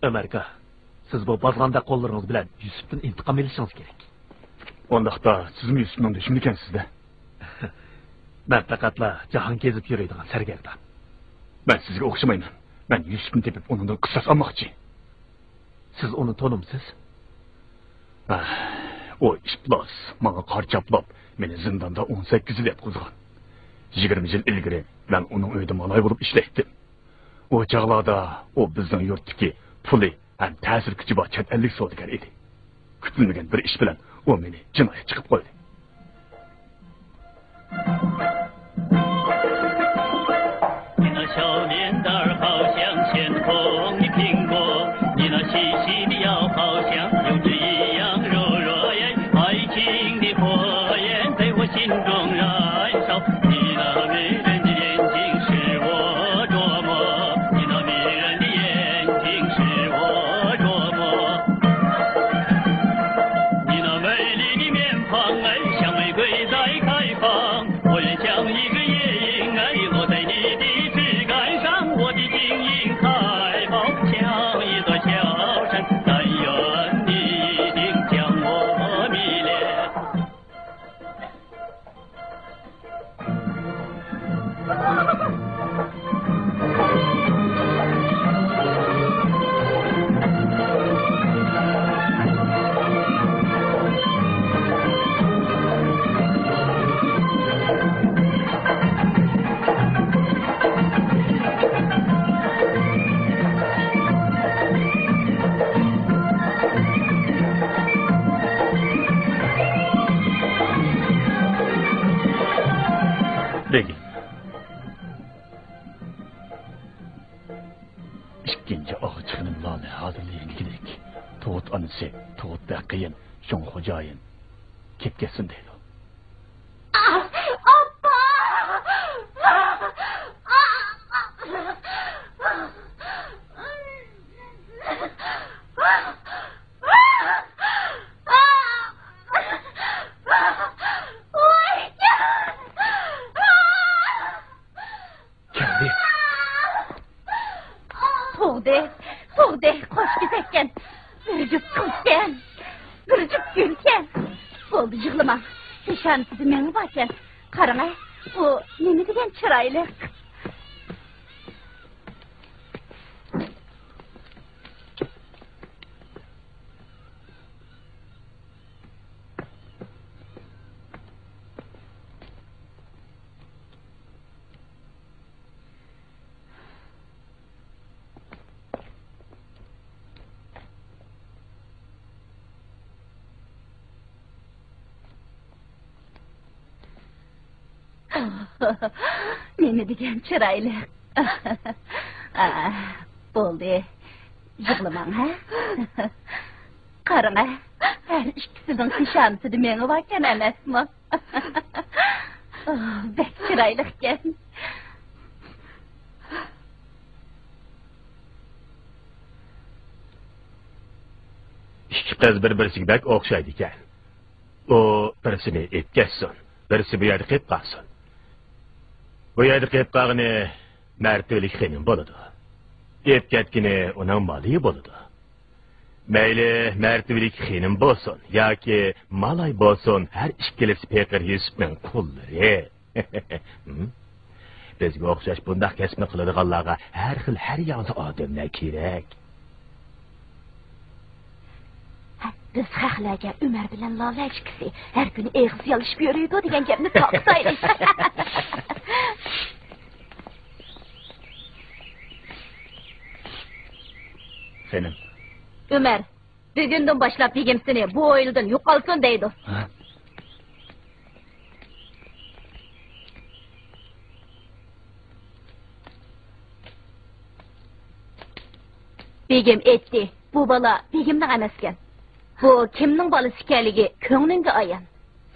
ئۆمەر ئاكا، سىز بۇ بازغاندەك قوللىرىڭىز بىلەن يۈسۈپتىن ئىنتىقام ئېلىشىڭىز كېرەك. ئۇنداقتا سىزمۇ يۈسۈپنىڭ دۈشمىنى ئىكەنسىز-دە. مەن پەقەتلا جاھان كېزىپ يۈرىدىغان سەرگەردان. مەن سىزگە ئوخشىمايمەن. مەن يۈسۈپنى تېپىپ، ئۇنىڭدىن قىساس ئالماقچى. سىز ئۇنى تونۇمسىز؟ ئۇ ئىپلاس ماڭا قارا چاپلاپ، مېنى زىنداندا ئون سەككىز يىل ياتقۇزغان. يىگىرمە يىل ئىلگىرى مەن ئۇنىڭ ئۆيىدە مالاي بولۇپ ئىشلەيتتىم. ئۇ چاغلاردا ئۇ بىزنىڭ يۇرتتىكى پۇلى ھەم تەسىر كۈچى بار چەت ئەللىك سودىگەر ئىدى. كۈتۈلمىگەن بىر ئىش بىلەن ئۇ مېنى جىنايەتچى قىلىپ قويدى. 你那笑脸蛋儿好像鲜红的苹果，你那细细的腰好像油脂一样柔弱呀，爱情的火焰在我心中燃烧。你那迷人的眼睛使我琢磨，你那迷人的眼睛使我琢磨。你那美丽的面庞哎，像玫瑰在开放。我愿像一个夜莺哎，落在你的枝干上，我的晶莹海报像一座小山，但愿你一定将我迷恋。 بېگىم. ئىككىنچى ئاغا چىقىنىم لالە ھازىرلىيىن دېگۈدەك، تۇغۇت ئانىسى، تۇغۇت بەك قىيىن، شۇڭا خوجايىن كېلىپ كەتسۇن دەيدۇ. ئاپا! كەلدى. تۇغدى، تۇغدى، قوش كېزەككەن. بىر جۈپ قىز. بولدى، يىغلىماڭ. پېشانىسىدە مېڭە باركەن. قاراڭە، ئۇ نېمە دېگەن چىرايلىق. نېمە دېگەن چىرايلىق. ئا، بولدى. يىغلىماڭ، ھە؟ قاراڭە، ھەر ئىككىسىنىڭ پېشانىسىدە مېڭە باركەن ئەمەسمۇ؟ بەك چىرايلىقكەن. ئىككى قىز بىر-بىرسىگە بەك ئوخشايدىكەن. ئۇ بىرسىنى ئېلىپ كەتسۇن، بىرسى بۇ يەردە قېلىپ قالسۇن. بۇ يەردە قېلىپ قالغىنى مەرتىۋىلىك خېنىم بولىدۇ. ئېلىپ كەتكىنى ئۇنىڭ مالى بولىدۇ. مەيلى مەرتىۋىلىك خېنىم بولسۇن ياكى مالاي بولسۇن، ھەر ئىككىلىسى پېقىر يۈسۈپنىڭ قۇللىرى. ھىم؟ بىزگە ئوخشاش بۇنداق كەسىپنى قىلىدىغانلارغا ھەر خىل، ھەر ياڭزا ئادەملەر كېرەك. بىز خەقلەرگە ئۆمەر بىلەن لالە ئىككىسى ھەر كۈنى ئېغىز يالىشىپ يۈرىدۇ دېگەن گەپنى تارقىتايلى. خېنىم. ئۆمەر، بۈگۈندىن باشلاپ بېگىم سېنى بۇ ھويلىدىن يوقالسۇن دەيدۇ. ھە؟ بېگىم ئېيتتى، بۇ بالا بېگىمنىڭ ئەمەسكەن. بۇ كىمنىڭ بالىسى ئىكەنلىكى كۆڭلۈڭگە ئايان.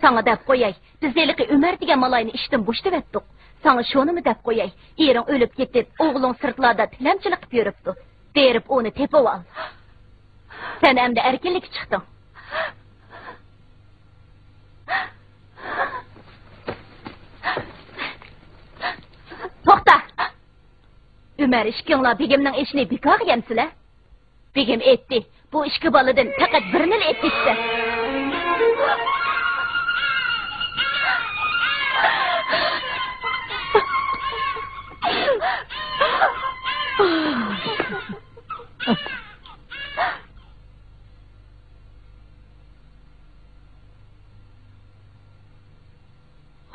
ساڭا دەپ قوياي، بىز ھېلىقى ئۆمەر دېگەن مالاينى ئىشتىن بوشىتىۋەتتۇق. ساڭا شۇنىمۇ دەپ قوياي، ئېرىڭ ئۆلۈپ كېتىپ، ئوغلۇڭ سىرتلاردا تىلەمچىلىك قىلىپ يۈرۈپتۇ. بېرىپ ئۇنى تېپىۋال. سەن ئەمدى ئەركىنلىككە چىقتىڭ. توختا! ئۆمەر، ئىككىڭلار بېگىمنىڭ ئېشىنى بىكارغا يەمسىلە؟ بېگىم ئېيتتى، بۇ ئىككى بالىدىن پەقەت بىرىنىلا ئېلىپ كېتىسەن.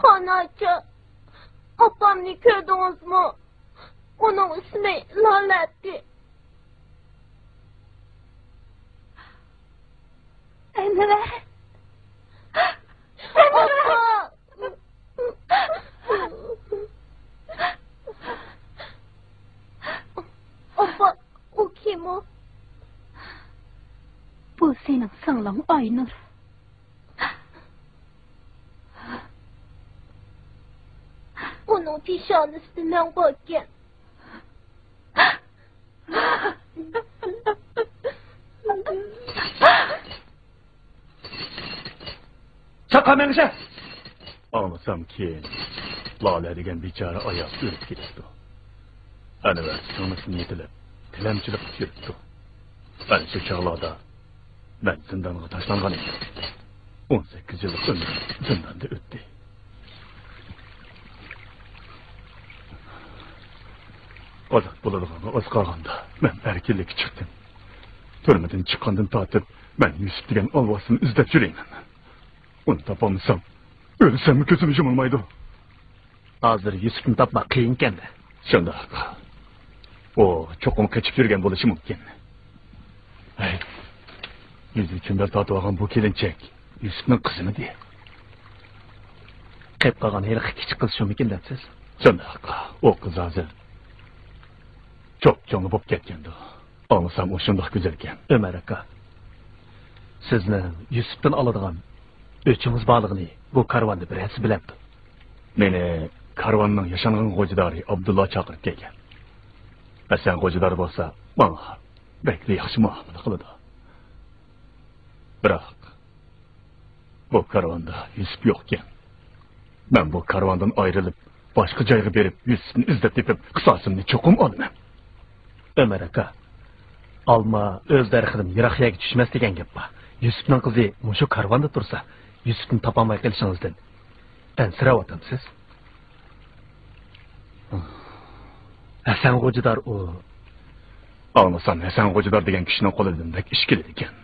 خاناچا، ئاپامنى كۆردىڭىزمۇ؟ ئۇنىڭ ئىسمى لالە ئىدى. ئەنۋەر! ئەنۋەر! ئاپا! ئاپا، ئۇ كىم ئۇ؟ بۇ سېنىڭ سىڭلىڭ ئاينۇر. ئۇنىڭ پېشانىسىدە مەڭ باركەن. چاقا مېڭىشە! ئاڭلىسام كېيىن، لالە دېگەن بىچارە ئايال ئۆلۈپ كېتىپتۇ. ئەنۋەر سىڭلىسىنى يېتىلىپ، تىلەمچىلىك قىلىپ يۈرۈپتۇ. ئەنە شۇ چاغلاردا مەن زىندانغا تاشلانغان ئىدىم. ئون سەككىز يىللىق ئۆمرۈم زىنداندا ئۆتتى. ئازاد بولىدىغانغا ئاز قالغاندا، مەن ئەركىنلىككە چىقتىم. تۈرمىدىن چىققاندىن تارتىپ، مەن يۈسۈپ دېگەن ئالۋاستىنى ئىزدەپ يۈرىمەن. ئۇنى تاپالمىسام، ئۆلسەممۇ كۆزۈم يۇمۇلمايدۇ. ھازىر يۈسۈپنى تاپماق قىيىنكەن-دە. شۇنداق. ئۇ چوقۇم قېچىپ يۈرگەن بولۇشى مۇمكىن. ھەي، يۈزىگە چۈمبەل تارتىۋالغان بۇ كېلىنچەك يۈسۈپنىڭ قىزىمىدى؟ قېلىپ قالغان ھېلىقى كىچىك قىز شۇمىكىن دەپسىز؟ شۇنداق. ئۇ قىز ھازىر چوپچوڭلا بولۇپ كەتكەندۇ. ئاڭلىسام، ئۇ شۇنداق گۈزەلكەن. ئۆمەر ئاكا، سىزنىڭ يۈسۈپتىن ئالىدىغان ئۆچىڭىز بارلىقىنى بۇ كارۋاندا بىرەرسى بىلەمدۇ؟ مېنى كارۋاننىڭ ياشانغان غوجىدارى ئابدۇللا چاقىرىپ كەلگەن. ھەسەن غوجىدار بولسا ماڭا بەكلا ياخشى مۇئامىلە قىلىدۇ. بىراق، بۇ كارۋاندا يۈسۈپ يوقكەن. مەن بۇ كارۋاندىن ئايرىلىپ، باشقا جايغا بېرىپ، يۈسۈپنى ئىزدەپ تېپىپ، قىساسىمنى چوقۇم ئالىمەن. ئۆمەر ئاكا، ئالما ئۆز دەرىخىدىن يىراق يەرگە چۈشمەس دېگەن گەپ بار. يۈسۈپنىڭ قىزى مۇشۇ كارۋاندا تۇرسا، يۈسۈپنى تاپالماي قېلىشىڭىزدىن ئەنسىرەۋاتامسىز؟ ھەسەن غوجىدار ئۇ. ئاڭلىسام، ھەسەن غوجىدار دېگەن كىشىنىڭ قولىدىن بەك ئىش كېلىدىكەن.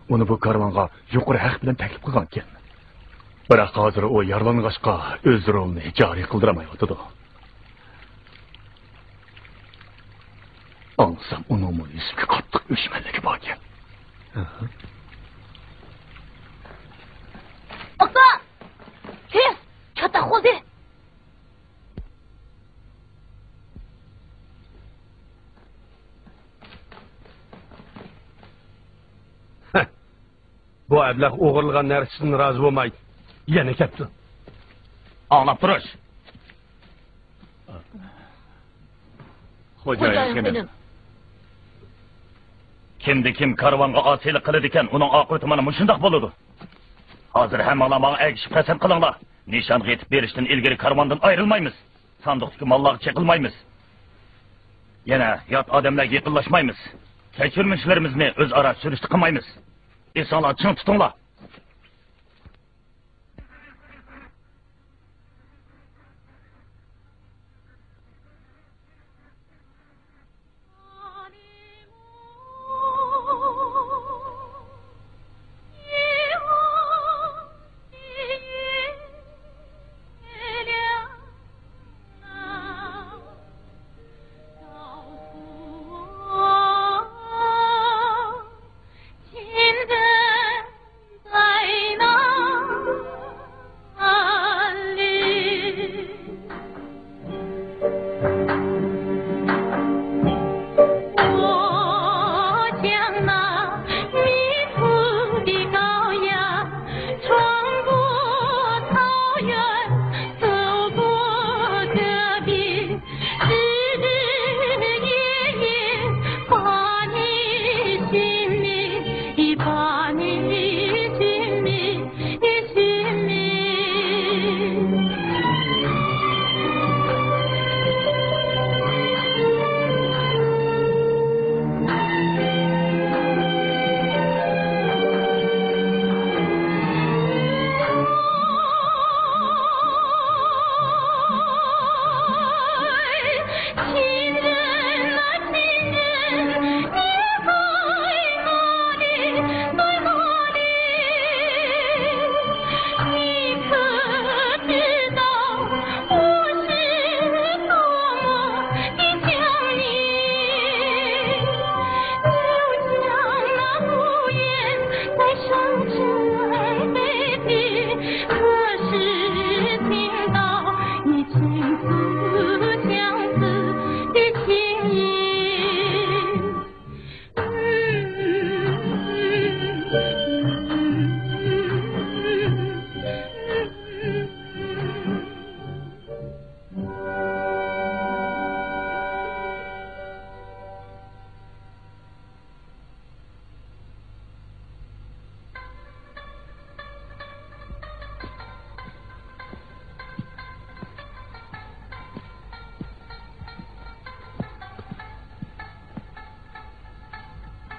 ئۇنى بۇ كارۋانغا يۇقىرى ھەق بىلەن تەكلىپ قىلغانىكەن. بىراق ھازىر ئۇ يارىلانغاچقا، ئۆز رولىنى جارى قىلدۇرالمايۋاتىدۇ. ئاڭلىسام، ئۇنىڭمۇ يۈسۈپكە قاتتىق ئۆچمەنلىكى باركەن. ئاپا! ھې! چاتاق بولدى! بۇ ئەبلەخ ئوغرىلىغان نەرسىسىدىن رازى بولماي، يەنە كەپتۇ. ئاڭلاپ تۇرۇش! خوجايىن خېنىم. كىمدە كىم كارۋانغا ئاسىيلىق قىلىدىكەن، ئۇنىڭ ئاقىۋىتى مانا مۇشۇنداق بولىدۇ. ھازىر ھەممىڭلار ماڭا ئەگىشىپ قەسەم قىلىڭلار. نىشانغا يېتىپ بېرىشتىن ئىلگىرى كارۋاندىن ئايرىلمايمىز. ساندۇقتىكى ماللارغا چېقىلمايمىز. يەنە يات ئادەملەرگە يېقىنلاشمايمىز. كەچۈرمىشلىرىمىزنى ئۆزئارا سۈرۈشتە قىلمايمىز. ئېسىڭلار چىڭ تۇتۇڭلار.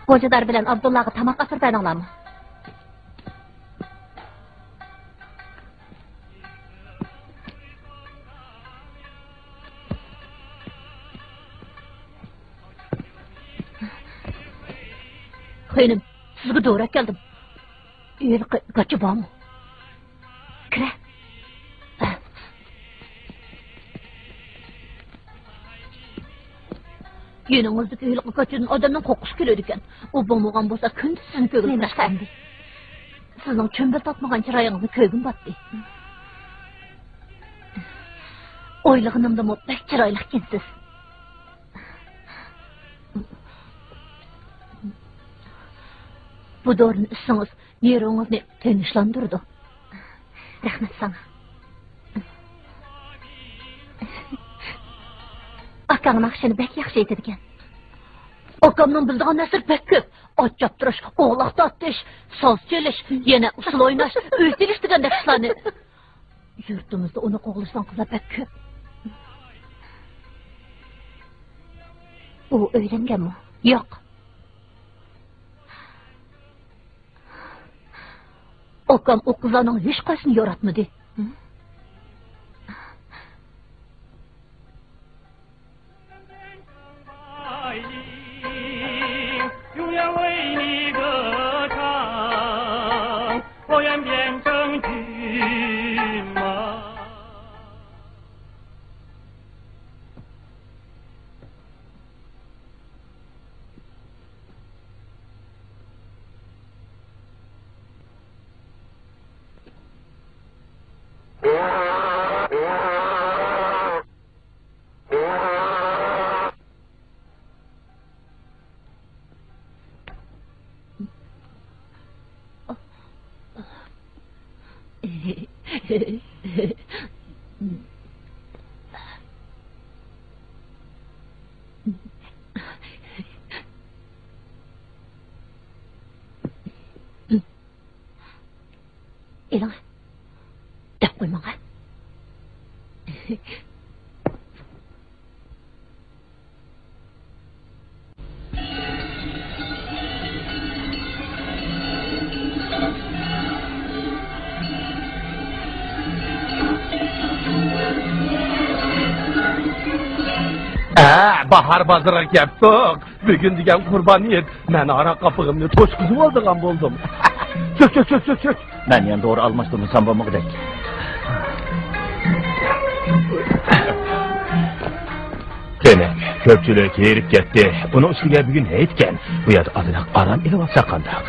غوجىدار بىلەن ئابدۇللاغا تاماق ئاپىرىپ بەردىڭلارمۇ؟ خېنىم، سىزگە دورا ئەكەلدىم. ھېلىقى گاچا بارمۇ؟ كىرە. يېنىڭىزدىكى ھېلىقى گاچىدىن ئادەمنىڭ قورققۇسى كېلىدىكەن. ئۇ بولمىغان بولسا، كۈندۈز سىزنى كۆرگىلى بولمايتتىم. سىزنىڭ چۈمبۈل تارتمىغان چىرايىڭىزنى كۆرگۈم باتتى. ئويلىغىنىمدىنمۇ بەك چىرايلىق ئىكەنسىز. بۇ دورىنى ئىچسىڭىز، نېرۋىڭىزنى تىنچلاندۇرىدۇ. رەھمەت ساڭا. ئاكاڭ ناخشىنى بەك ياخشى ئېيتىدىكەن. ئاكامنىڭ بىلىدىغان نەرسىلىرى بەك كۆپ. ئات چاپتۇرۇش، ئوغلاق تارتىش، ساز چېلىش، يەنە ئۇسسۇل ئويناش، ئۆي سېلىش دېگەندەك ئىشلارنى. يۇرتىمىزدا ئۇنى قوغلىساڭ قىزلار بەك كۆپ. ئۇ ئۆيلەنگەنمۇ؟ ياق. ئاكام ئۇ قىزلارنىڭ ھېچقايسىسىنى ياراتمىدى. ئېلىڭ. دەپ قويماڭ ھە. ئە، باھار بازىرىغا كەپتۇق. بۈگۈن دېگەن قۇربان ھېيت. مەن ھاراق قاپىقىمنى توشقۇزۇۋالىدىغان بولدۇم. چۆك، چۆك، چۆك، چۆك، چۆك. مەن يەنە دورا ئالماشتۇرمىسام بولمىغۇدەك. قېنى، كۆپچىلىك ھېرىپ كەتتى. ئۇنىڭ ئۈستىگە بۈگۈن ھېيتكەن. بۇ يەردە ئازراق ئارام ئېلىۋالساق قانداق؟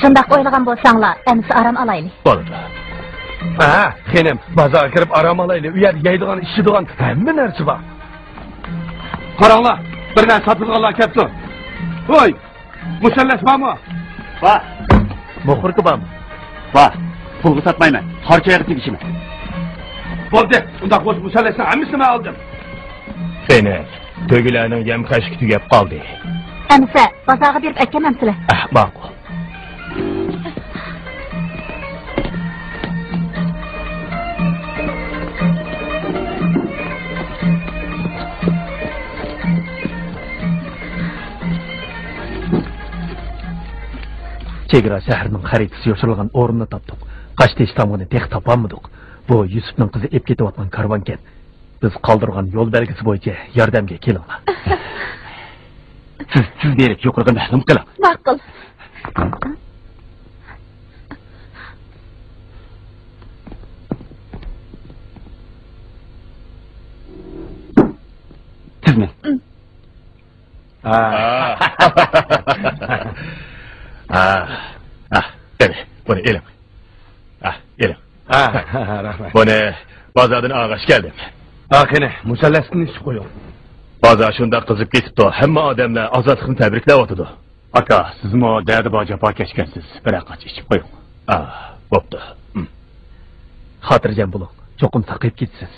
شۇنداق ئويلىغان بولساڭلار، ئەمىسە ئارام ئالايلى. بولىدۇ. ھە، خېنىم، بازارغا كىرىپ ئارام ئالايلى. ئۇ يەردە يەيدىغان، ئىچىدىغان ھەممە نەرسە بار. قاراڭلار، بىر نەرسە ساتىدىغانلار كەپتۇ. ۋوي، مۇسەللەس بارمۇ؟ بار. مۇخبىركا بارمۇ؟ بار. پۇلغا ساتمايمەن. قارا چايغا تېگىشىمەن. بولدى، ئۇنداق بولسا مۇسەللەسنىڭ ھەممىسىنى مەن ئالدىم. قېنى، تۆگىلەرنىڭ يەم خەشىكى تۈگەپ قالدى. ئەمىسە، بازارغا بېرىپ ئەكەمەمسىلەر؟ ئەھ، ماقۇل. چېگرا شەھىرىنىڭ خەرىتىسى يوشۇرۇلغان ئورۇننى تاپتۇق. قاشتېشى تامغىنى تېخى تاپالمىدۇق. بۇ يۈسۈپنىڭ قىزى ئېلىپ كېتىۋاتقان كارۋانكەن. بىز قالدۇرغان يول بەلگىسى بويىچە ياردەمگە كېلىڭلار. سىز تېز بېرىپ يۇقىرىغا مەلۇم قىلىڭ. ماقۇل. تېزمەن. ھا. ھا. ھا. ھا. قېنى، بۇنى ئېلىڭ. ھا، ئېلىڭ. ھا، رەھمەت. بۇنى بازاردىن ئالغاچ كەلدىم. ھا، قېنى، مۇسەللەسنى ئىچىپ قويۇڭ. بازار شۇنداق قىزىپ كېتىپتۇ، ھەممە ئادەملەر ئازادلىقنى تەبرىكلەۋاتىدۇ. ئاكا، سىزمۇ دەردى بار جاپاكەشكەنسىز، بىرەر قاچا ئىچىپ قويۇڭ. ئا، بوپتۇ. ھىم. خاتىرجەم بولۇڭ، چوقۇم ساقىيىپ كېتىسىز.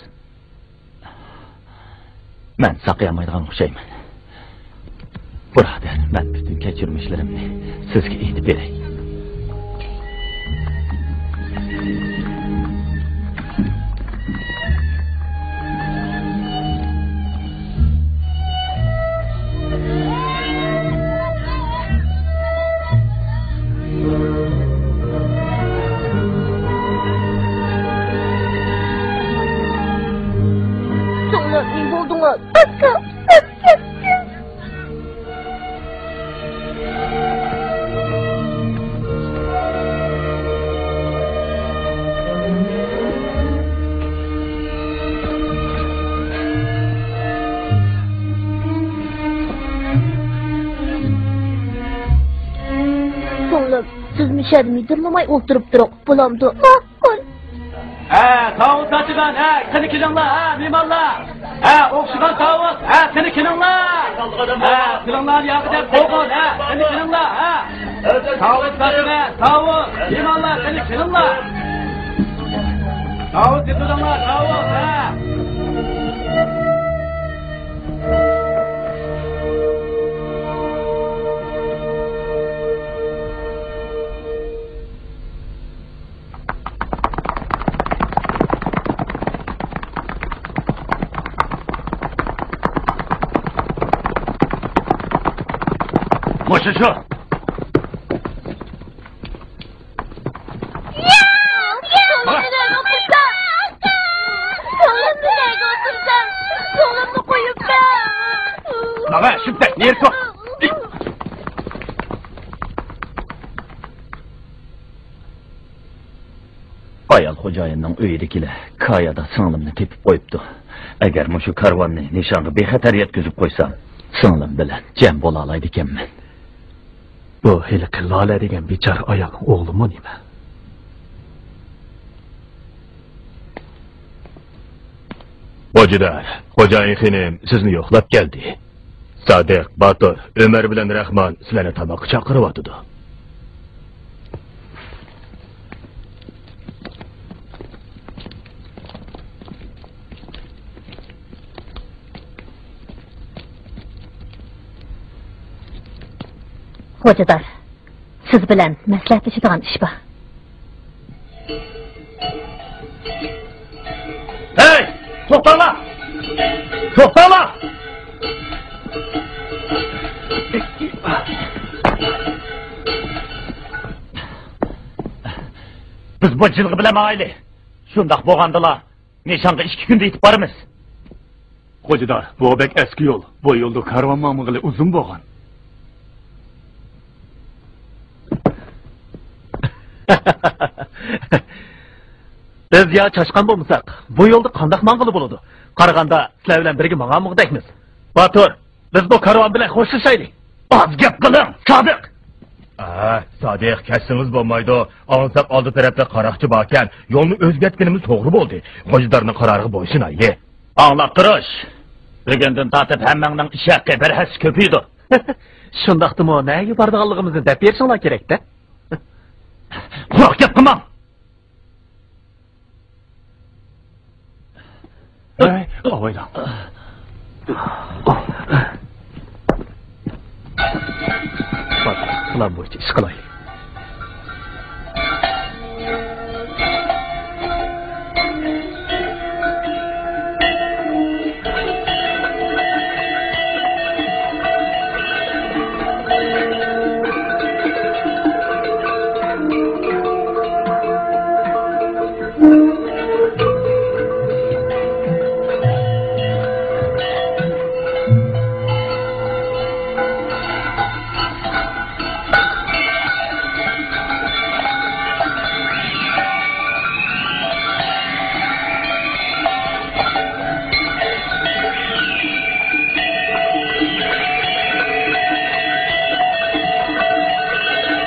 مەن ساقىيالمايدىغان ئوخشايمەن. بۇرادەر، مەن پۈتۈن كەچۈرمىشلىرىمنى سىزگە ئېيتىپ بېرەي. چوڭلار، نېمە بولدىڭلار؟ ئاكا، ئۆلۈپ كەتتى. سىڭلىم، سىز مۇشۇ يەردە مىدىرلىماي ئولتۇرۇپ تۇرۇڭ، بولامدۇ؟ ماقۇل. ھە، تاۋۇز ساتىدىغان، ھە، قېنى كېلىڭلار، ھە، مېھمانلار. ھە، ئوخشىغان تاۋۇز، ھە، قېنى كېلىڭلار. ھە، تىلىڭلارنى ياغا دەپ بولغان، ھە، قېنى كېلىڭلار، ھە. تاۋۇز ساتىمەن، تاۋۇز، مېھمانلار، قېنى كېلىڭلار. تاۋۇز سېتىۋېلىڭلار، تاۋۇز، ھە. مۇشۇ شۇ. ئېرىشىۋاپتۇ. ئايال خوجايىننىڭ ئۆيىدىكىلەر كايادا سىڭلىمنى تېپىپ قويۇپتۇ. ئەگەر مۇشۇ كارۋاننى نىشانغا بىخەتەر يەتكۈزۈپ قويسام، سىڭلىم بىلەن جەم بولالايدىكەنمەن. بۇ ھېلىقى لالە دېگەن بىچارە ئايالنىڭ ئوغلىمۇ نېمە؟ خوجىدار، خوجايىن خېنىم سىزنى يوقلاپ كەلدى. سادىق، باتۇر، ئۆمەر بىلەن رەھمان سىلەرنى تاماققا چاقىرىۋاتىدۇ. خوجىدار، سىز بىلەن مەسلىھەتلىشىدىغان ئىش بار. ھەي، توختاڭلار! توختاڭلار! بىز بۇ جىلغا بىلەن ماڭايلى. شۇنداق بولغاندىلا، نىشانغا ئىككى كۈندە يېتىپ بارىمىز. خوجىدار، بۇ بەك ئەسكى يول. بۇ يولدا كارۋان ماڭمىغىلى ئۇزۇن بولغان. بىز يا چاشقان بولمىساق، بۇ يولدا قانداق ماڭغىلى بولىدۇ؟ قارىغاندا سىلەر بىلەن بىرگە ماڭالمىغۇدەكمىز. باتۇر، بىز بۇ كارۋان بىلەن خوشلىشايلى. ئاز گەپ قىلىڭ، سادىق! ئا، سادىق، كەتسىڭىز بولمايدۇ. ئاڭلىساق ئالدى تەرەپتە قاراقچى باركەن. يولنى ئۆزگەرتكىنىمىز توغرا بولدى. خوجىدارنىڭ قارارىغا بويسۇنايلى. ئاڭلاپ تۇرۇش. بۈگۈندىن تارتىپ ھەممەڭنىڭ ئىش ھەققى بىر ھەسسە كۆپىيىدۇ. شۇنداقتىمۇ، نەگە بارىدىغانلىقىمىزنى دەپ بېرىشىڭلار كېرەك-دە. قۇراق گەپ قىلماڭ. ھەي، ئاۋايلاڭ. بار، پىلان بويىچە ئىش قىلايلى.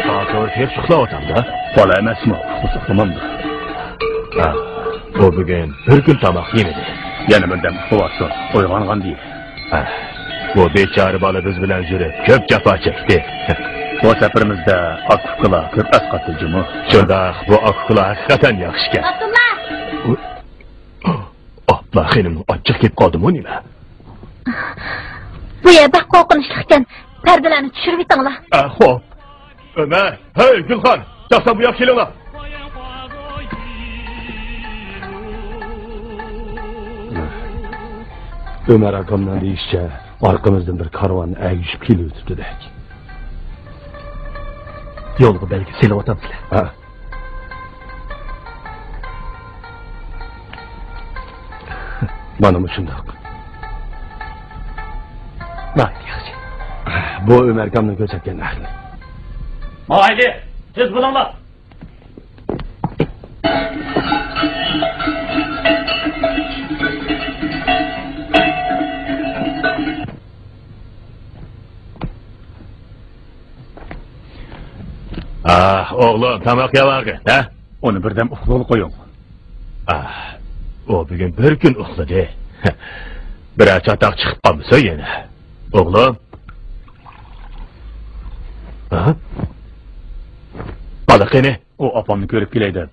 ھازىر ھېچ ئۇخلاۋاتامدا. بالا ئەمەسمۇ، ئۇخلىسا ئۇخلىمامدۇ. ھا، ئۇ بۈگۈن بىر كۈن تاماق يېمىدى. يەنە بىردەم ئۇخلىۋاتسۇن، ئويغانغان دېيىلى. ھە، بۇ بىچارە بالا بىز بىلەن يۈرۈپ كۆپ جاپا چەكتى. بۇ سەپىرىمىزدە ئاكا-ئۇكىلار كۆپ ئەسقاتتى جۇمۇ. شۇنداق، بۇ ئاكا-ئۇكىلار ھەقىقەتەن ياخشىكەن. ئابدۇللا! ئاپلا خېنىم ئاچچىق كېلىپ قالدىمۇ نېمە؟ بۇ يەر بەك قورقۇنچلۇق ئىكەن. پەردىلەرنى چۈشۈرۈۋېتىڭلار. ئە، خوپ. ئۆمەر، ھەي، گۈلخان، چاقسان بۇ ياققا كېلىڭلار. ئۆمەر ئاكامنىڭ دېيىشىچە، ئارقىمىزدىن بىر كارۋان ئەگىشىپ كېلىۋېتىپتۇ دەك. يولغا بەلگە سېلىۋاتامسىلەر؟ ھە. مانا مۇشۇنداق. ناھايىتى ياخشى. بۇ ئۆمەر ئاكامنىڭ كۆرسەتكەن ئەھلى. ماۋايلى، تېز بولۇڭلار. ئاھ، ئوغلۇم، تاماق يەۋالغىن، ھە؟ ئۇنى بىردەم ئۇخلىغىلى قويۇڭ. ئاھ، ئۇ بۈگۈن بىر كۈن ئۇخلىدى. بىرەر چاتاق چىقىپ قالمىسۇن يەنە. ئوغلۇم. ھە؟ بالا قېنى؟ ئۇ ئاپامنى كۆرۈپ كېلەي دەپ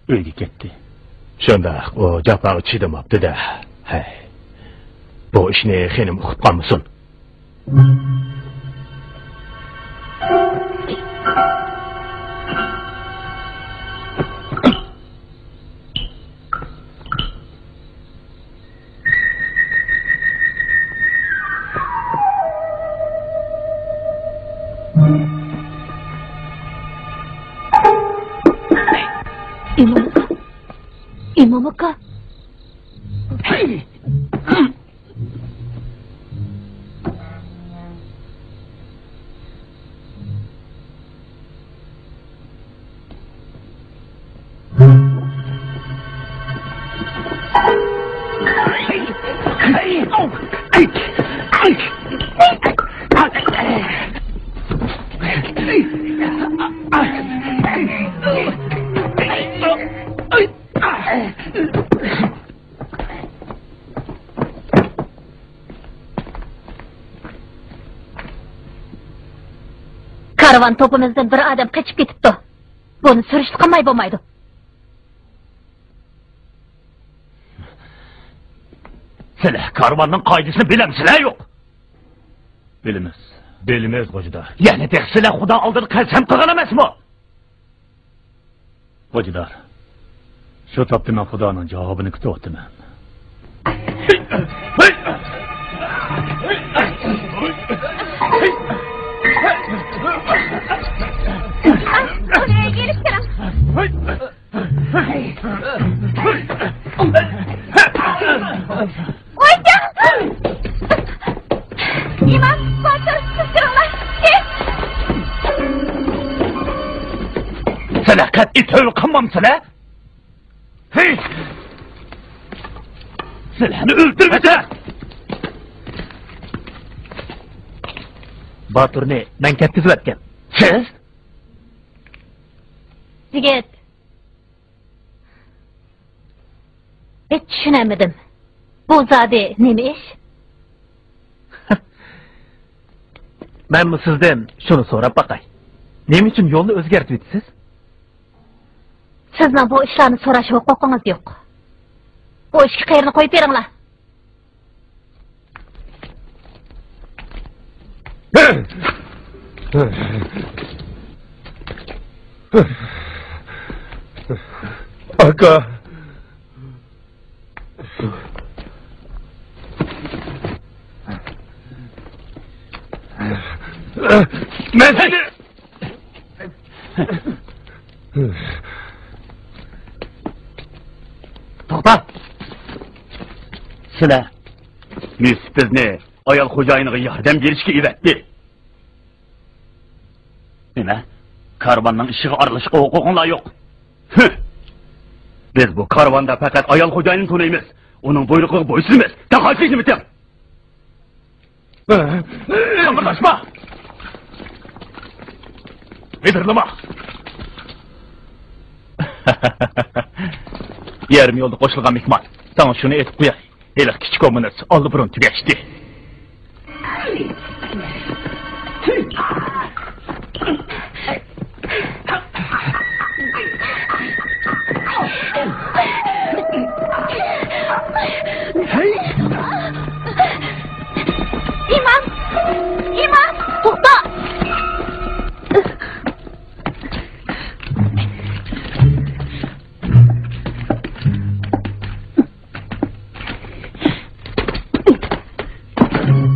ئۆيگە كەتتى. شۇنداق، ئۇ جاپاغا چىدىماپتۇ-دە. ھەي. بۇ ئىشنى خېنىم ئۇقۇپ قالمىسۇن. ئىمام، ئىمام ئاكا. كارۋان توپىمىزدىن بىر ئادەم قېچىپ كېتىپتۇ. بۇنى سۈرۈشتە قىلماي بولمايدۇ. سىلەر كارۋاننىڭ قائىدىسىنى بىلەمسىلەر يوق؟ بىلىمىز. بىلىمىز، خوجىدار. يەنە تېخى سىلەر خۇدا ئالدىدا قەسەم قىلغان ئەمەسمۇ؟ خوجىدار، شۇ تاپتا مەن خۇدانىڭ جاۋابىنى كۈتۈۋاتىمەن. ئىمام، باتۇر، سىز كىرىڭلار. سىلەر قەتئىي تەۋبە قىلمامسىلەر؟ ھېي! سىلەرنى ئۆلتۈرمىسە! باتۇرنى مەن كەتكۈزۈۋەتكەن. سىز؟ يىگىت، ھېچ چۈشىنەلمىدىم. بۇ زادى نېمە ئىش؟ مەنمۇ سىزدىن شۇنى سوراپ باقاي. نېمە ئۈچۈن يولنى ئۆزگەرتىۋېتىسىز؟ سىزنىڭ بۇ ئىشلارنى سوراش ھوقۇقىڭىز يوق. بۇ ئىككى قېرىنى قويۇپ بېرىڭلار. ئاكا. مەن سېنى. توختا! سىلەر، يۈسۈپ بىزنى ئايال خوجايىنىغا ياردەم بېرىشكە ئەۋەتتى. نېمە؟ كارۋاننىڭ ئىشىغا ئارىلىشىشقا ھوقۇقۇڭلار يوق. ھە! بىز بۇ كارۋاندا پەقەت ئايال خوجايىننى تونۇيمىز. ئۇنىڭ بۇيرۇقىغا بويسۇنىمىز. دەرھال كېچىمىتىڭ! قىمىرلاشما! ۋىدىرلىما! يېرىم يولدا قوشۇلغان مېھمان. ساڭا شۇنى ئېيتىپ قوياي. ھېلىقى كىچىك كوممۇنىست ئاللىبۇرۇن تۈگەشتى. ئىمام! ئىمام! توختا!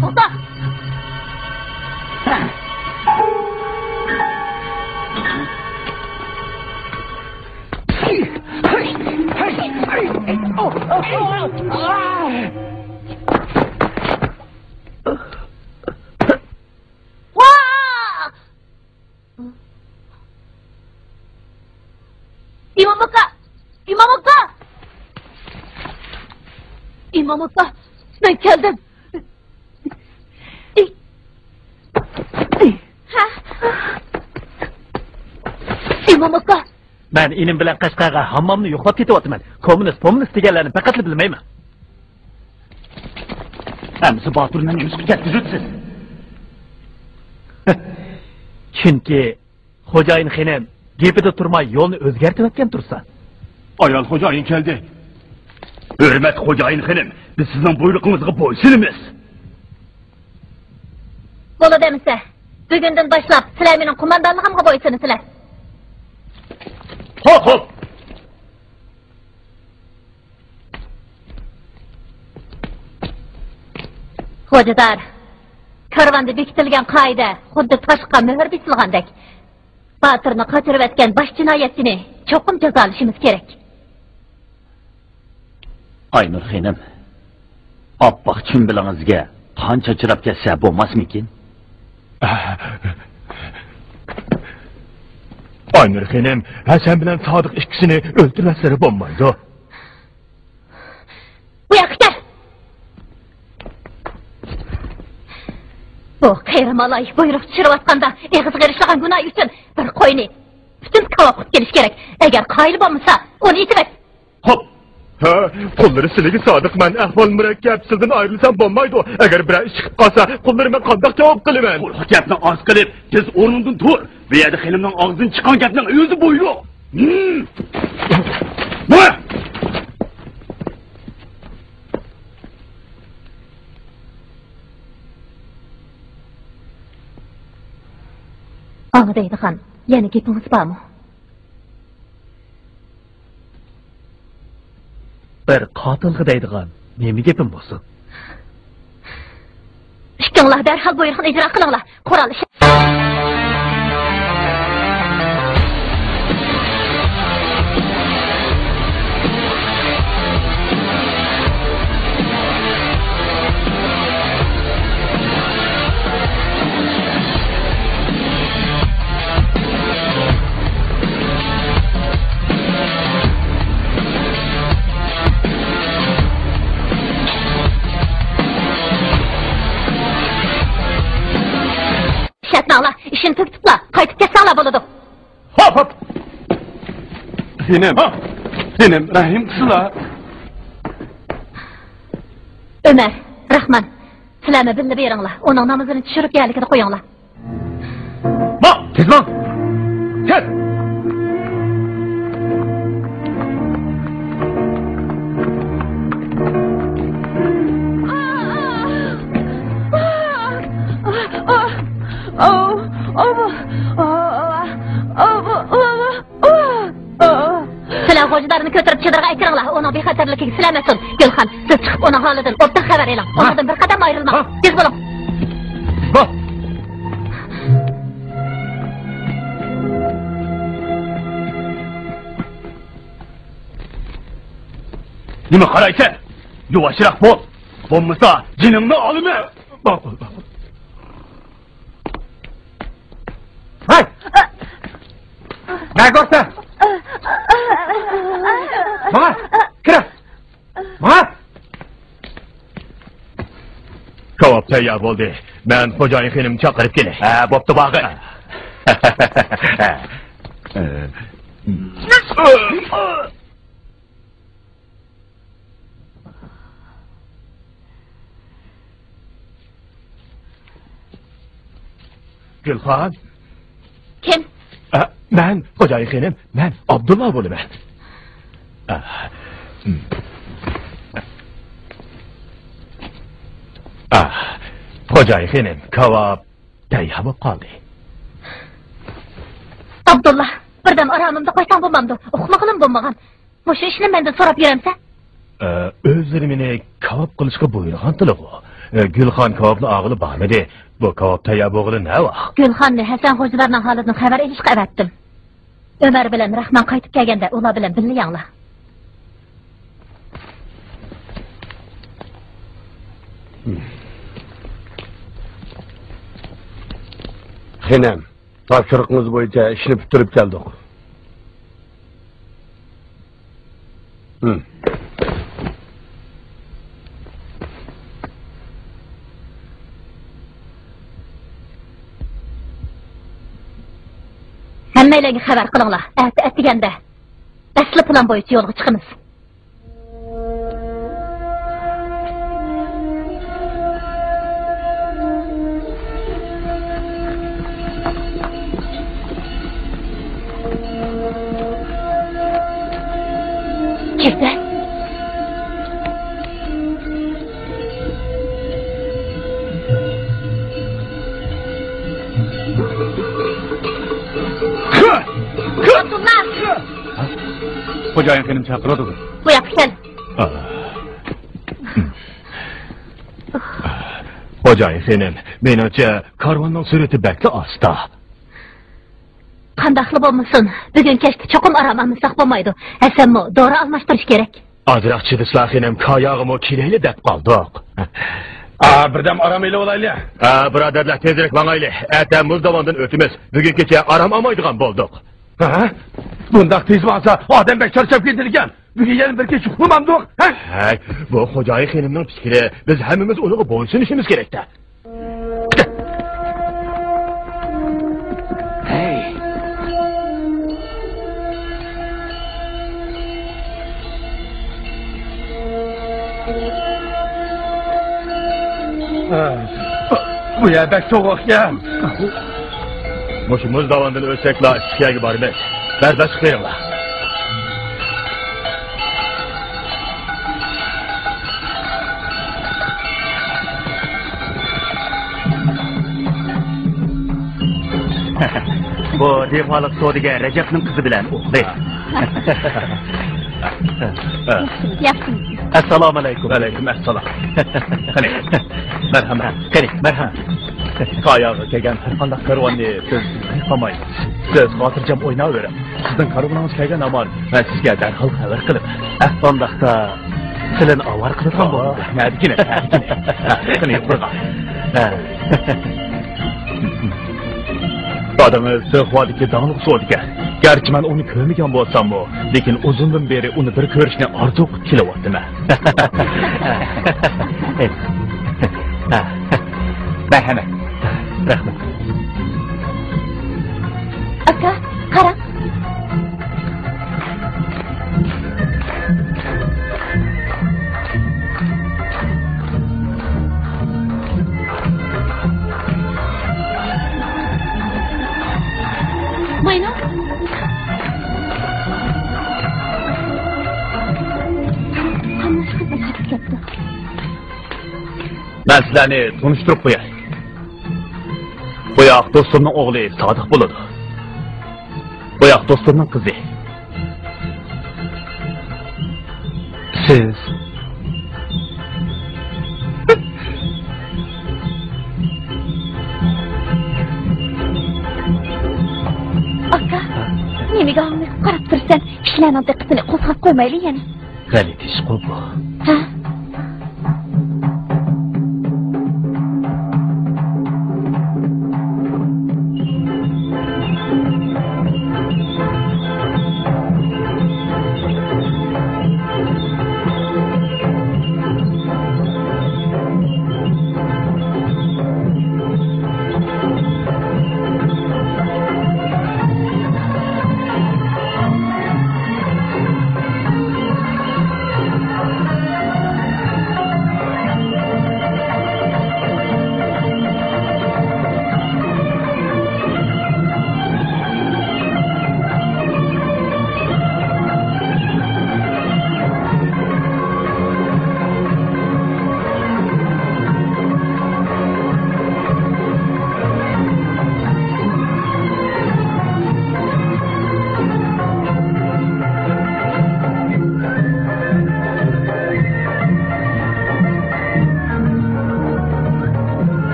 توختا! ۋا! ئىمام ئاكا! ئىمام ئاكا! ئىمام ئاكا، مەن كەلدىم. ھە؟ ئىمام ئاكا! مەن ئىنىم بىلەن قەشقەرگە ھاممامنى يوقلاپ كېتىۋاتىمەن. كوممۇنىست، پوممۇنىست دېگەنلەرنى پەقەتلا بىلمەيمەن. ئەمىسە باتۇرنى نېمىشقا كەتكۈزۈپسىز؟ چۈنكى خوجايىن خېنىم گېپىدە تۇرماي يولنى ئۆزگەرتىۋەتكەن تۇرسا. ئايال خوجايىن كەلدى. ھۆرمەتلىك خوجايىن خېنىم، بىز سىزنىڭ بۇيرۇقىڭىزغا بويسۇنىمىز. بولىدۇ ئەمىسە. بۈگۈندىن باشلاپ سىلەر مېنىڭ قوماندانلىقىمغا بويسۇنىسىلەر. خوپ، خوپ. خوجىدار، كارۋاندا بېكىتىلگەن قائىدە خۇددى تاشقا مۆھۈر بېسىلغاندەك. باتۇرنى قاچۇرۇۋەتكەن باش جىنايەتچىنى چوقۇم جازالىشىمىز كېرەك. ئاينۇر خېنىم، ئاپئاق چۈمبىلىڭىزگە قان چاچراپ كەتسە بولماسمىكىن؟ ئاينۇر خېنىم، ھەسەن بىلەن سادىق ئىككىسىنى ئۆلتۈرۈۋەتسىلە بولمايدۇ. بۇ ياققا كەل! بۇ قېرىمالاي بۇيرۇق چۈشۈرۈۋاتقاندا ئېغىزىغا ئېرىشىدىغان گۇناھى ئۈچۈن بىر قوينى، پۈتۈن كاۋاپ قىلىپ كېلىش كېرەك. ئەگەر قايىل بولمىسا، ئۇنى ئېتىۋەت. خوپ. ھە، قۇللىرى سىلىگە سادىق مەن. ئەھۋال مۇرەككەپ، سىلدىن ئايرىلسام بولمايدۇ. ئەگەر بىرەر ئىش چىقىپ قالسا، قۇللىرى مەن قانداق جاۋاب قىلىمەن؟ قۇرۇق گەپنى ئاز قىلىپ، تېز ئورنۇڭدىن تۇر. بۇ يەردە خېنىمنىڭ ئاغزىدىن چىققان گەپنىڭ ئۆزى بويلۇق. ھىم. ۋاھ! ئاڭا دەيدىغان، يەنە گېپىڭىز بارمۇ؟ بىر قاتىلغا دەيدىغان نېمە گېپىم بولسۇن؟ ئىككىڭلار دەرھال بۇيرۇقنى ئىجرا قىلىڭلار. قورال ئىش- ئىشلەتمەڭلار، ئىشىنى تۈگىتىپلا قايتىپ كەتسەڭلار بولىدۇ. ھاپ، ھاپ! خېنىم، ھا! خېنىم، رەھىم قىلسىلا. ئۆمەر، راخمان، سىلەرمۇ بىللە بېرىڭلار. ئۇنىڭ نامىزىنى چۈشۈرۈپ يەرلىكىدە قويۇڭلار. ماڭ! تېز ماڭ! كەت! سىلەر غوجىدارنى كۆتۈرۈپ چېدىرغا ئەكىرىڭلار، ئۇنىڭ بىخەتەرلىكىگە سىلەر مەسئۇل. گۈلخان، سىز چىقىپ ئۇنىڭ ھالىدىن ئوبدان خەۋەر ئېلىڭ. ھە؟ ئۇنىڭدىن بىر قەدەم ئايرىلماڭ. ھە؟ تېز بولۇڭ. ھە؟ نېمە قارايسەن؟ يۇۋاشراق بول. بولمىسا جېنىڭنى ئالىمەن. ماقۇل، ماقۇل. ھەي! نەگە بارسەن؟ ماڭا! كىر! ماڭا! كاۋاپ تەييار بولدى. مەن خوجايىن خېنىمنى چاقىرىپ كېلەي. ھە، بوپتۇ، بارغىن. گۈلخان. كىم؟ ئە، مەن، خوجايىن خېنىم، مەن ئابدۇللا بولىمەن. ئە، ھىم. ئە، خوجايىن خېنىم، كاۋاپ تەييار بولۇپ قالدى. ئابدۇللا، بىردەم ئارامىمدا قويساڭ بولمامدۇ؟ ئۇخلىغىنىم بولمىغان. مۇشۇ ئىشنى مەندىن سوراپ يۈرەمسەن؟ ئە، ئۆزلىرى مېنى كاۋاپ قىلىشقا بۇيرۇغانتىلىغۇ. ئە، گۈلخان كاۋاپنى ئالغىلى بارمىدى. بۇ كاۋاپ تەييار بولغىلى نەۋاق؟ گۈلخاننى ھەسەن خوجىلارنىڭ ھالىدىن خەۋەر ئېلىشقا ئەۋەتتىم. ئۆمەر بىلەن راخمان قايتىپ كەلگەندە ئۇلار بىلەن بىللە يەڭلار. خېنىم، تاپشۇرۇقىڭىز بويىچە ئىشنى پۈتتۈرۈپ كەلدۇق. ھىم. ھەممەيلەنگە خەۋەر قىلىڭلار. ئەتە ئەتىگەندە ئەسلى پىلان بويىچە يولغا چىقىمىز. كىردى. ئابدۇللا! خوجايىن خېنىم چاقىرىۋاتىدۇ. بۇ ياققا كەل. خوجايىن خېنىم، مېنىڭچە كارۋاننىڭ سۈرئىتى بەكلا ئاستا. قانداقلا بولمىسۇن، بۈگۈن كەچتە چوقۇم ئارام ئالمىساق بولمايدۇ. ھەسەنمۇ دورا ئالماشتۇرۇش كېرەك. ئازراق چىدىسىلا خېنىم، كاياغىمۇ كېلەيلى دەپ قالدۇق. ئا، بىردەم ئارام ئېلىۋالايلى. ئا، بۇرادەرلەر، تېزرەك ماڭايلى. ئەتە مۇز داۋاندىن ئۆتىمىز. بۈگۈن كېچە ئارام ئالمايدىغان بولدۇق. ھە؟ بۇنداق تېز ماڭسا ئادەم بەك چارچاپ كېتىدىكەن. بۈگۈن يەنە بىر كېچە ئۇخلىمامدۇق، ھە؟ ھەي، بۇ خوجايىن خېنىمنىڭ پىكرى، بىز ھەممىمىز ئۇنىڭغا بويسۇنۇشىمىز كېرەك-تە. ھەي. بۇ يەر بەك سوغۇق ئىكەن. مۇشۇ مۇز داۋاندىن ئۆتسەكلا ئىسسىق يەرگە بارىمىز. بەرداشلىق بېرىڭلار. بۇ دىفالىق سودىگەر رەجەپنىڭ قىزى بىلەن ئوغلى. ياخشى. ئەسسالامۇئەلەيكۇم. ۋەئەلەيكۇم ئەسسالام. قېنى، مەرھەمەت. قېنى، مەرھەمەت. قاياغا كەلگەن ھەر قانداق كارۋاننى سىز قامايسىز. سىز خاتىرجەم ئويناۋېرىڭ. سىزنىڭ كارۋىنىڭىز كەلگەن ھامان مەن سىزگە دەرھال خەۋەر قىلىمەن. ئەھ، ئانداقتا سىلىنى ئاۋارە قىلىدىغان بولدۇم. نەدىكىنى، نەدىكىنى؟ قېنى، يۇقىرىغا. ھە. دادىڭىز سىخۇادىكى داڭلىق سودىگەر. گەرچە مەن ئۇنى كۆرمىگەن بولساممۇ، لېكىن ئۇزۇندىن بېرى ئۇنى بىر كۆرۈشنى ئارزۇ قىلىپ كېلىۋاتىمەن. مەرھەمەت. رەھمەت. ئاكا، قاراڭ. ماينۇ! قاملاشقا بىر قېتىپ كەپتۇ. مەن سىلەرنى تونۇشتۇرۇپ قوياي. بۇ ياق دوستۇمنىڭ ئوغلى سادىق بولىدۇ. بۇ ياق دوستۇمنىڭ قىزى. سىز. ئاكا، نېمىگە ھاڭۋېقىپ قاراپ تۇرىسەن؟ كىشىلەرنىڭ دىققىتىنى قوزغاپ قويمايلى يەنە. غەلىتە ئىشقۇ بۇ. ھە؟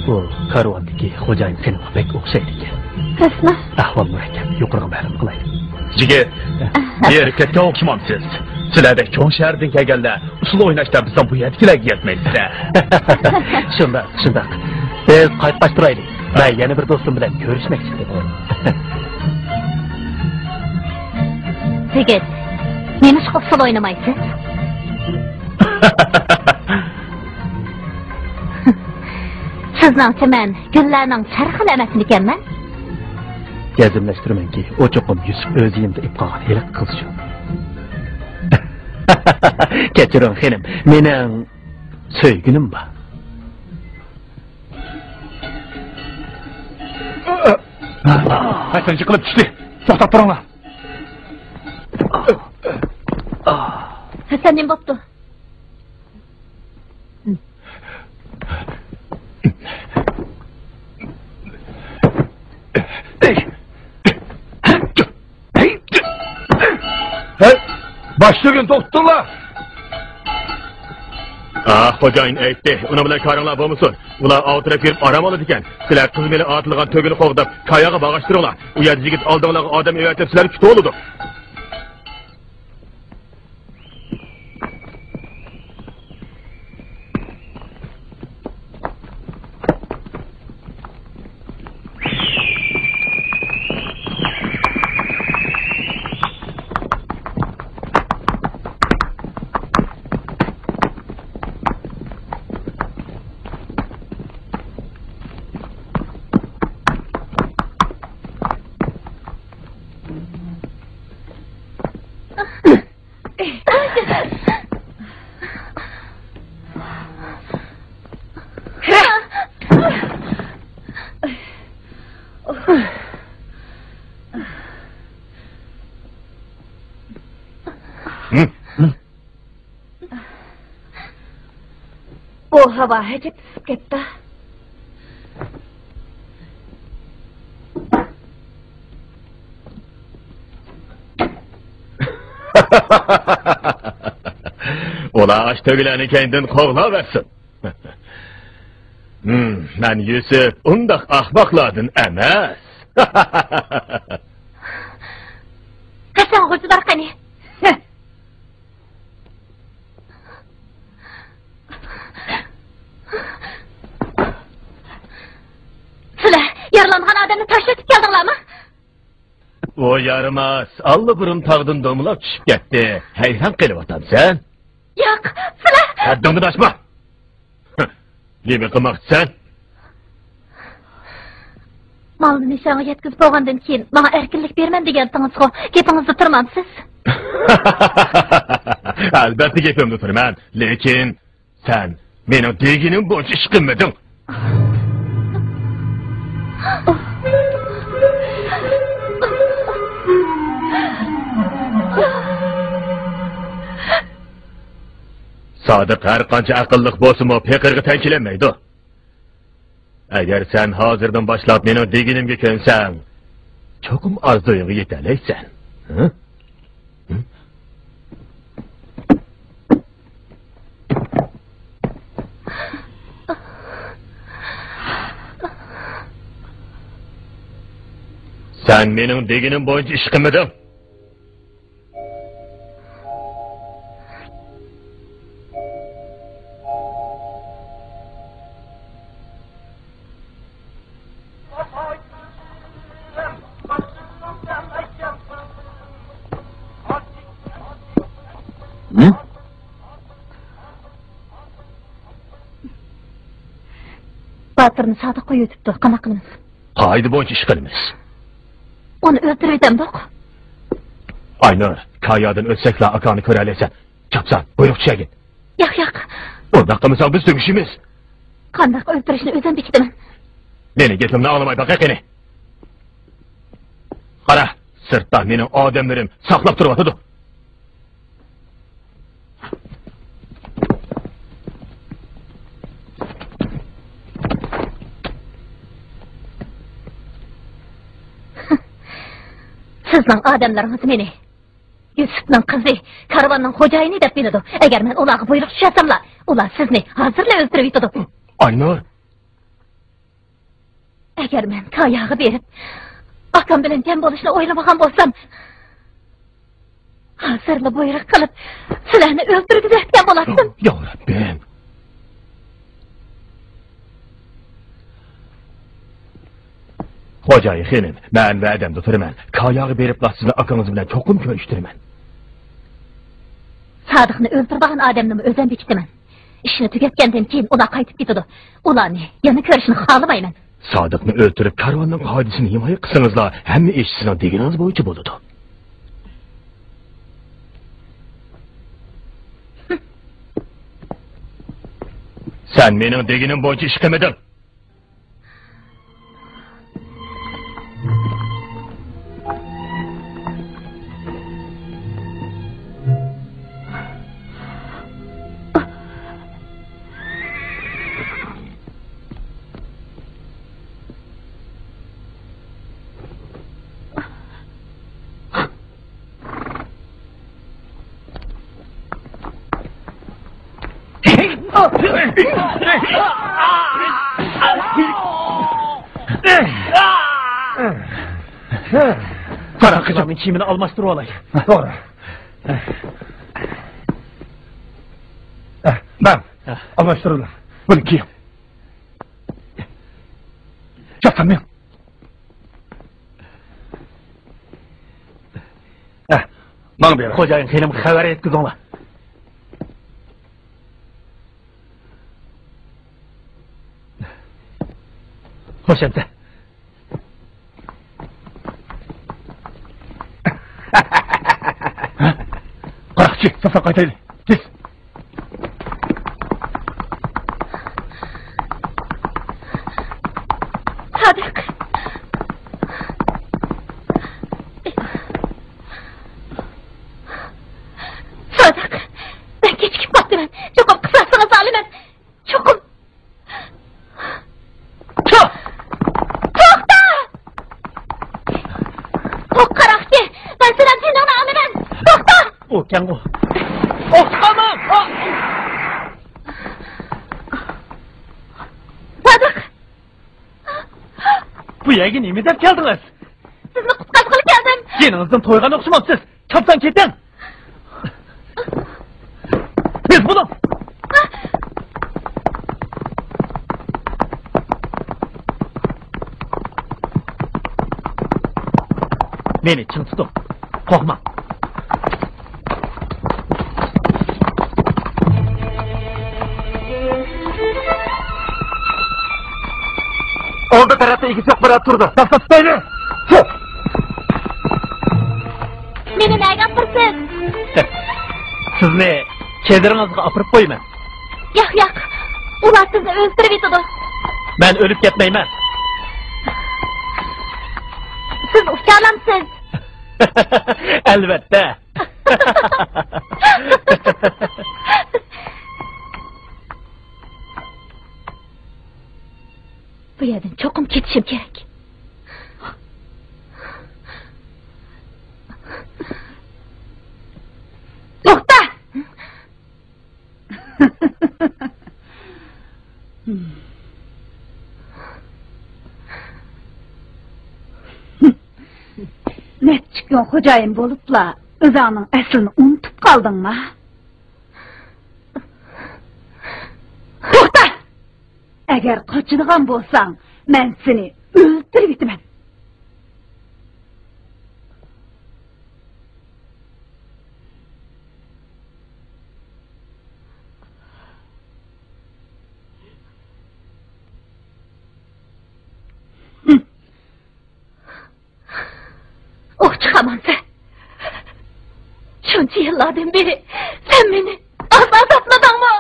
بۇ كارۋاندىكى خوجايىن سېنىڭغا بەك ئوخشايدىكەن. راستمۇ؟ ئەھۋال مۇرەككەپ، يۇقىرىغا مەلۇم قىلاي. جىگىت، بىر ھېرىپ كەتكەن ئوخشىمامسىز؟ سىلەردەك چوڭ شەھەردىن كەلگەنلەر ئۇسسۇل ئويناشتا بىزنىڭ بۇ يەردىكىلەرگە يەتمەيسىز-دە. شۇنداق، شۇنداق. بىز قايتقاچ تۇرايلى. مەن يەنە بىر دوستۇم بىلەن كۆرۈشمەكچى ئىدىم. جىگىت، نېمىشقا ئۇسسۇل ئوينىمايسىز؟ سىزنىڭچە مەن گۈللەرنىڭ چەرخىلى ئەمەسمىكەنمەن؟ جەزملەشتۈرىمەنكى، ئۇ چوقۇم يۈسۈپ ئۆز يېنىدا ئېلىپ قالغان ھېلىقى قىز شۇ. كەچۈرۈڭ خېنىم، مېنىڭ سۆيگۈنۈم بار. ھەسەن يىقىلىپ چۈشتى. توختاپ تۇرۇڭلار. ھەسەن نېمە بوپتۇ؟ ھەي، باشلىغىن، توختىتىڭلار! ئاھ، خوجايىن ئېيتتى، ئۇنىڭ بىلەن كارىڭلار بولمىسۇن. ئۇلار ئاۋۇ تەرەپ يۈرۈپ ئارام ئالىدىكەن. سىلەر قىز مېلى ئاتىلغان تۆگىنى قوغداپ، كاياغا بارغاچتۇرۇڭلار. ئۇ يەردە يىگىت ئالدىڭلارغا ئادەم ئەۋەتىپ سىلەرگە كۈتۈۋالىدۇ. بۇ ھاۋا ئەجەب ئىسسىپ كەتتى. ئۇلار ئاشۇ تۆگىلەرنى كەينىدىن قوغلاۋەرسۇن. ھىم، مەن يۈسۈپ ئۇنداق ئەخمەقلاردىن ئەمەس. قاچان غۇلجىدار قېنى؟ سىلەر يارىلانغان ئادەمنى تاشلىۋېتىپ كەلدىڭلارمۇ؟ ئۇ يارىماس ئاللىبۇرۇن تاغدىن دومىلاپ چۈشۈپ كەتتى. ھەيران قېلىۋاتامسەن؟ ياق، سىلەر. ھەددىڭدىن ئاشما. نېمە قىلماقچىسەن؟ مالنى نىشانغا يەتكۈزۈپ بولغاندىن كېيىن ماڭا ئەركىنلىك بېرىمەن دېگەنتىڭىزغۇ، گېپىڭىزدە تۇرمامسىز؟ ئەلبەتتە گېپىمدە تۇرىمەن، لېكىن سەن مېنىڭ دېگىنىم بويىچە ئىش قىلمىدىڭ. سادىق ھەر قانچە ئەقىللىق بولسىمۇ، پېقىرغا تەڭ كېلەلمەيدۇ. ئەگەر سەن ھازىردىن باشلاپ مېنىڭ دېگىنىمگە كۆنسەڭ، چوقۇم ئارزۇيۇڭغا يېتەلەيسەن. ھە؟ ھە؟ سەن مېنىڭ دېگىنىم بويىچە ئىش قىلمىدىڭ. باتۇرنى سادىق قويۇۋېتىپتۇ، قانداق قىلىمىز؟ قائىدە بويىچە ئىش قىلىمىز. ئۇنى ئۆلتۈرۈۋېتەمدۇق؟ ئاينۇر، كايادىن ئۆتسەكلا ئاكاڭنى كۆرەلەيسەن. چاپسان، بۇيرۇق چۈشەرگىن. ياق، ياق. ئۇنداق قىلمىساڭ بىز تۈگىشىمىز. قانداق ئۆلتۈرۈشنى ئۆزۈم بېكىتىمەن. مېنىڭ گېپىمنى ئاڭلىماي باقە قېنى. قارا، سىرتتا مېنىڭ ئادەملىرىم ساقلاپ تۇرۇۋاتىدۇ. سىزنىڭ ئادەملىرىڭىز مېنى يۈسۈپنىڭ قىزى، كارۋاننىڭ خوجايىنى دەپ بىلىدۇ. ئەگەر مەن ئۇلارغا بۇيرۇق چۈشۈرسەملا، ئۇلار سىزنى ھازىرلا ئۆلتۈرۈۋېتىدۇ. ئاينۇر! ئەگەر مەن كاياغا بېرىپ، ئاكام بىلەن جەم بولۇشنى ئويلىمىغان بولسام، ھازىرلا بۇيرۇق قىلىپ، سىلەرنى ئۆلتۈرگۈزۈۋەتكەن بولاتتىم. يا رەببىم! خوجايىن خېنىم، مەن ۋەدەمدە تۇرىمەن. كاياغا بېرىپلا سىزنى ئاكىڭىز بىلەن چوقۇم كۆرۈشتۈرىمەن. سادىقنى ئۆلتۈرىدىغان ئادەمنىمۇ ئۆزۈم بېكىتىمەن. ئىشنى تۈگەتكەندىن كېيىن ئۇلار قايتىپ كېتىدۇ. ئۇلارنى يەنە كۆرۈشنى خالىمايمەن. سادىقنى ئۆلتۈرۈپ، كارۋاننىڭ قائىدىسىنى ھىمايە قىلسىڭىزلا، ھەممە ئىش سىزنىڭ دېگىنىڭىز بويىچە بولىدۇ. سەن مېنىڭ دېگىنىم بويىچە ئىش قىلمىدىڭ. قارا قىلارنىڭ كىيىمىنى ئالماشتۇرۇۋالاي. توغرا. ماڭ، ئالماشتۇرۇڭ. بۇنى كىيىڭ. چاپسان مېڭىڭ. ھە، ماڭ بېرى. خوجايىن خېنىمغا خەۋەر يەتكۈزۈڭلار. خوش ئەمسە. قاراقچى، ساپ-ساپ قايتايلى. تېز. سادىق. سادىق، مەن كېچىكىپ قاپتىمەن. چوقۇم قىساسىڭىزنى ئالىمەن. چوقۇم. توختا! توختا! توختا قاراقچى! مەن سېنىڭ جېنىڭنى ئالىمەن! توختا! ئۇ كەڭغۇ. توختاما! سادىق! بۇ يەرگە نېمە دەپ كەلدىڭىز؟ سىزنى قۇتقازغىلى كەلدىم. جېنىڭىزدىن تويغان ئوخشىمامسىز. چاپسان كېتىڭ. تېز بولۇڭ. مېنى چىڭ تۇتۇڭ. قورقماڭ. ئالدى تەرەپتە ئىگىسى يوق بىر ئات تۇرىدۇ. تاپسا تۇتايلى. مېنى نەگە ئاپىرىسىز؟ سىزنى چېدىرىڭىزغا ئاپىرىپ قويىمەن. ياق، ياق. ئۇلار سىزنى ئۆلتۈرۈۋېتىدۇ. مەن ئۆلۈپ كەتمەيمەن. سىز ئۇچالامسىز؟ ئەلۋەتتە. بۇ يەردىن چوقۇم كېتىشىم كېرەك. توختا! نەچچە كۈن خوجايىن بولۇپلا، ئۆزۈڭنىڭ ئەسلىنى ئۇنتۇپ قالدىڭما؟ توختا! ئەگەر قاچىدىغان بولساڭ، مەن سېنى ئۆلتۈرۈۋېتىمەن. ئوخچىقامانسەن. شۇنچە يىللاردىن بېرى سەن مېنى ئاز-ئاز ئاتلىدىڭمۇ؟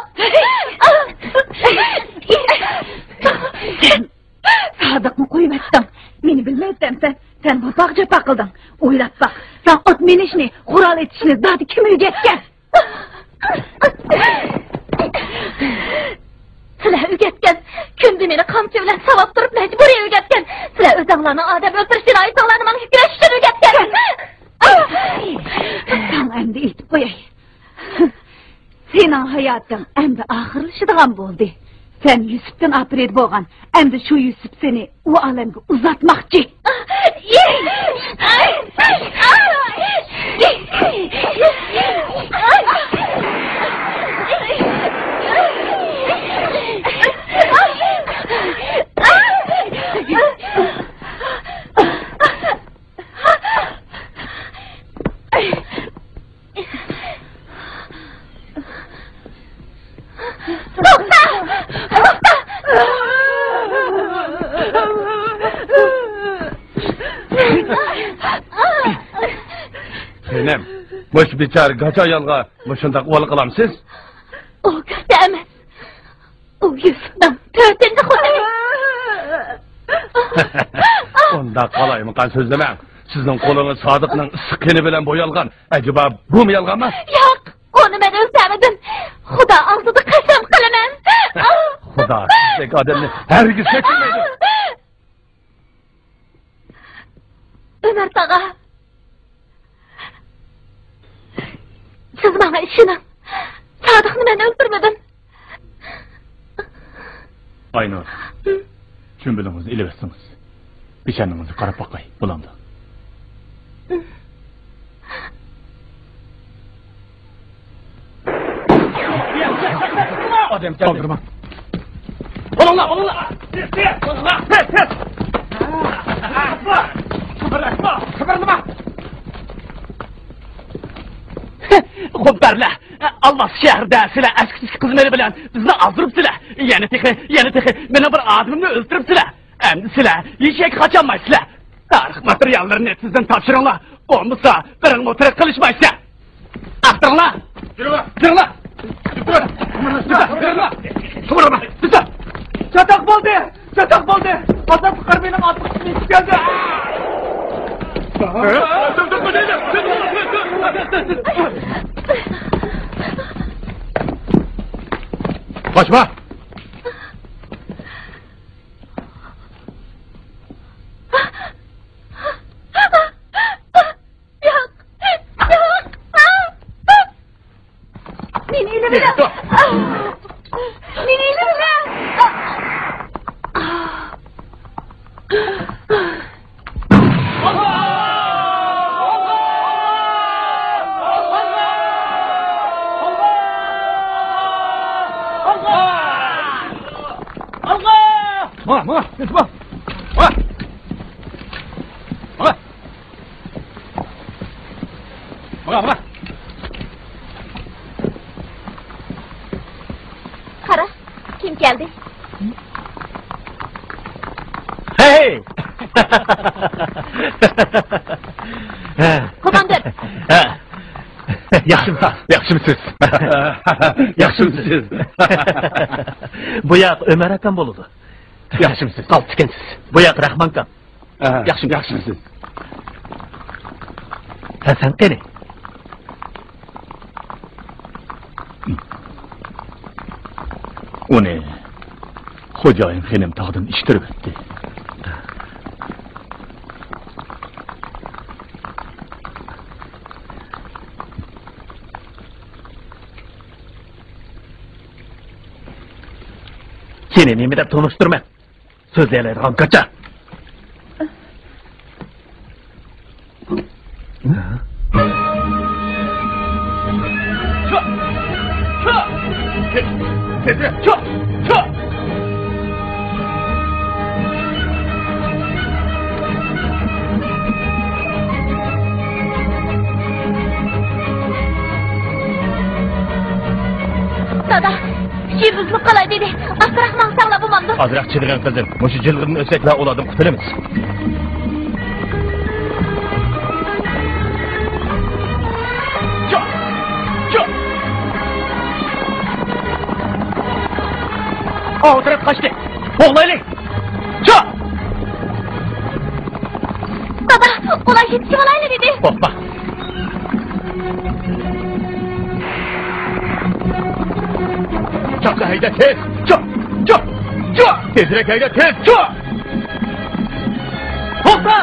سادىقنى قويۇۋەتتىڭ. مېنى بىلمەيتتىمسەن؟ سەن بۇنداق جاپا قىلدىڭ. ئويلاپ باق، ساڭا ئوت مىنىشنى، قورال ئېتىشنى دادى كىم ئۆگەتكەن؟ سىلەر ئۆگەتكەن. كۈندە مېنى قامچا بىلەن ساۋاپ تۇرۇپ مەجبۇرىي ئۆگەتكەن. سىلەر ئۆزۈڭلارنىڭ ئادەم ئۆلتۈرۈش جىنايىتىڭلارنى ماڭا كۆرسىتىش ئۈچۈن ئۆگەتكەن. ساڭا ئەمدى ئېيتىپ قوياي. سېنىڭ ھاياتىڭ ئەمدى ئاخىرلىشىدىغان بولدى. سەن يۈسۈپتىن ئاپىرىدە بولغان، ئەمدى شۇ يۈسۈپ سېنى ئۇ ئالەمگە ئۇزاتماقچى. توختا! توختا! خېنىم، مۇشۇ بىچارە گاچا ئايالغا مۇشۇنداق ئۇۋال قىلامسىز؟ ئۇ گاچا ئەمەس. ئۇ يۈسۈپنىڭ تۆتىنچى خوتۇنى. ئۇنداق قالايمىقان سۆزلىمەڭ. سىزنىڭ قولىڭىز سادىقنىڭ ئىسسىق قېنى بىلەن بويالغان. ئەجەبا بۇمۇ يالغانمۇ؟ ياق، ئۇنى مەن ئۆلتۈرمىدىم. خۇدا ئالدىدا قەسەم قىلىمەن. خۇدا سىزدەك ئادەمنى ھەرگىز كەچۈرمەيدۇ. ئۆمەر تاغا، سىز ماڭا ئىشىنىڭ. سادىقنى مەن ئۆلتۈرمىدىم. ئاينۇر، چۈمبىلىڭىزنى ئېلىۋەتسىڭىز. پېشانىڭىزنى قاراپ باقاي، بولامدۇ؟ ئادەم كەلدى. قالدۇرما. بولۇڭلار، بولۇڭلار. بولۇڭلار. تېز، تېز. خەۋەر ئاچما، خەۋەرلىمە. خوپ بەرلە. ئالماس شەھىرىدە سىلەر ئەسكى-تۈسكى قىزلىرى بىلەن بىزنى ئازدۇرۇپسىلەر. يەنە تېخى، يەنە تېخى مېنىڭ بىر ئادىمىمنى ئۆلتۈرۈپسىلەر. ئەمدى سىلەر ھېچ يەرگە قاچالمايسىلەر. تارىخ ماتېرىياللىرىنى تېزدىن تاپشۇرۇڭلار. بولمىسا بىرىڭمۇ تىرىك قېلىشمايسىلەر. ئاختۇرۇڭلار. يۈرۈڭلار. يۈرۈڭلار. يۈرۈڭلار. توغرىما. چاتاق بولدى. چاتاق بولدى. ئازاب قۇتقارمىنىڭ ئاتلىق يېتىپ كەلدى. قاچما. ياق، ياق. مېنى ئېلىۋېلىڭ. مېنى ئېلىۋېلىڭ. ماڭا، ماڭا، ماڭا. ماڭا، ماڭا. قارا، كىم كەلدى؟ ھەي! كوماندىر! ھە. ياخشىمۇ؟ ياخشىمۇسىز؟ ياخشىمۇسىز؟ بۇ ياق ئۆمەر ئاكام بولىدۇ. ياخشىمۇسىز؟ قالتىكەنسىز. بۇ ياق رەھمانكام. ئاھا، ياخشىمۇ؟ ياخشىمۇسىز؟ ھە، سەن قېنى؟ ئۇنى خوجايىن خېنىم تاغدىن ئىتتىرىۋەتتى. سېنى نېمە دەپ تونۇشتۇرىمەن؟ سۆزلىيەلەيدىغان كاچا. دادا، ئۈچ يىلدىزلىق قالاي دېدى. ئاستىراق ماڭساڭلار بولمامدۇ؟ ئازراق چىدىغىن قىزىم. مۇشۇ جىلغىدىن ئۆتسەكلا ئۇلاردىن قۇتۇلىمىز. چۇ! چۇ! ئاۋۇ تەرەپ قاچتى. قوغلايلى. چۇ! دادا، ئۇلار يېتىشىۋالايلى دېدى. قورقما. چاققا ھەيدە تېز! چوق! چوق! چوق! تېزرەك ھەيدە تېز! چوق! توختا!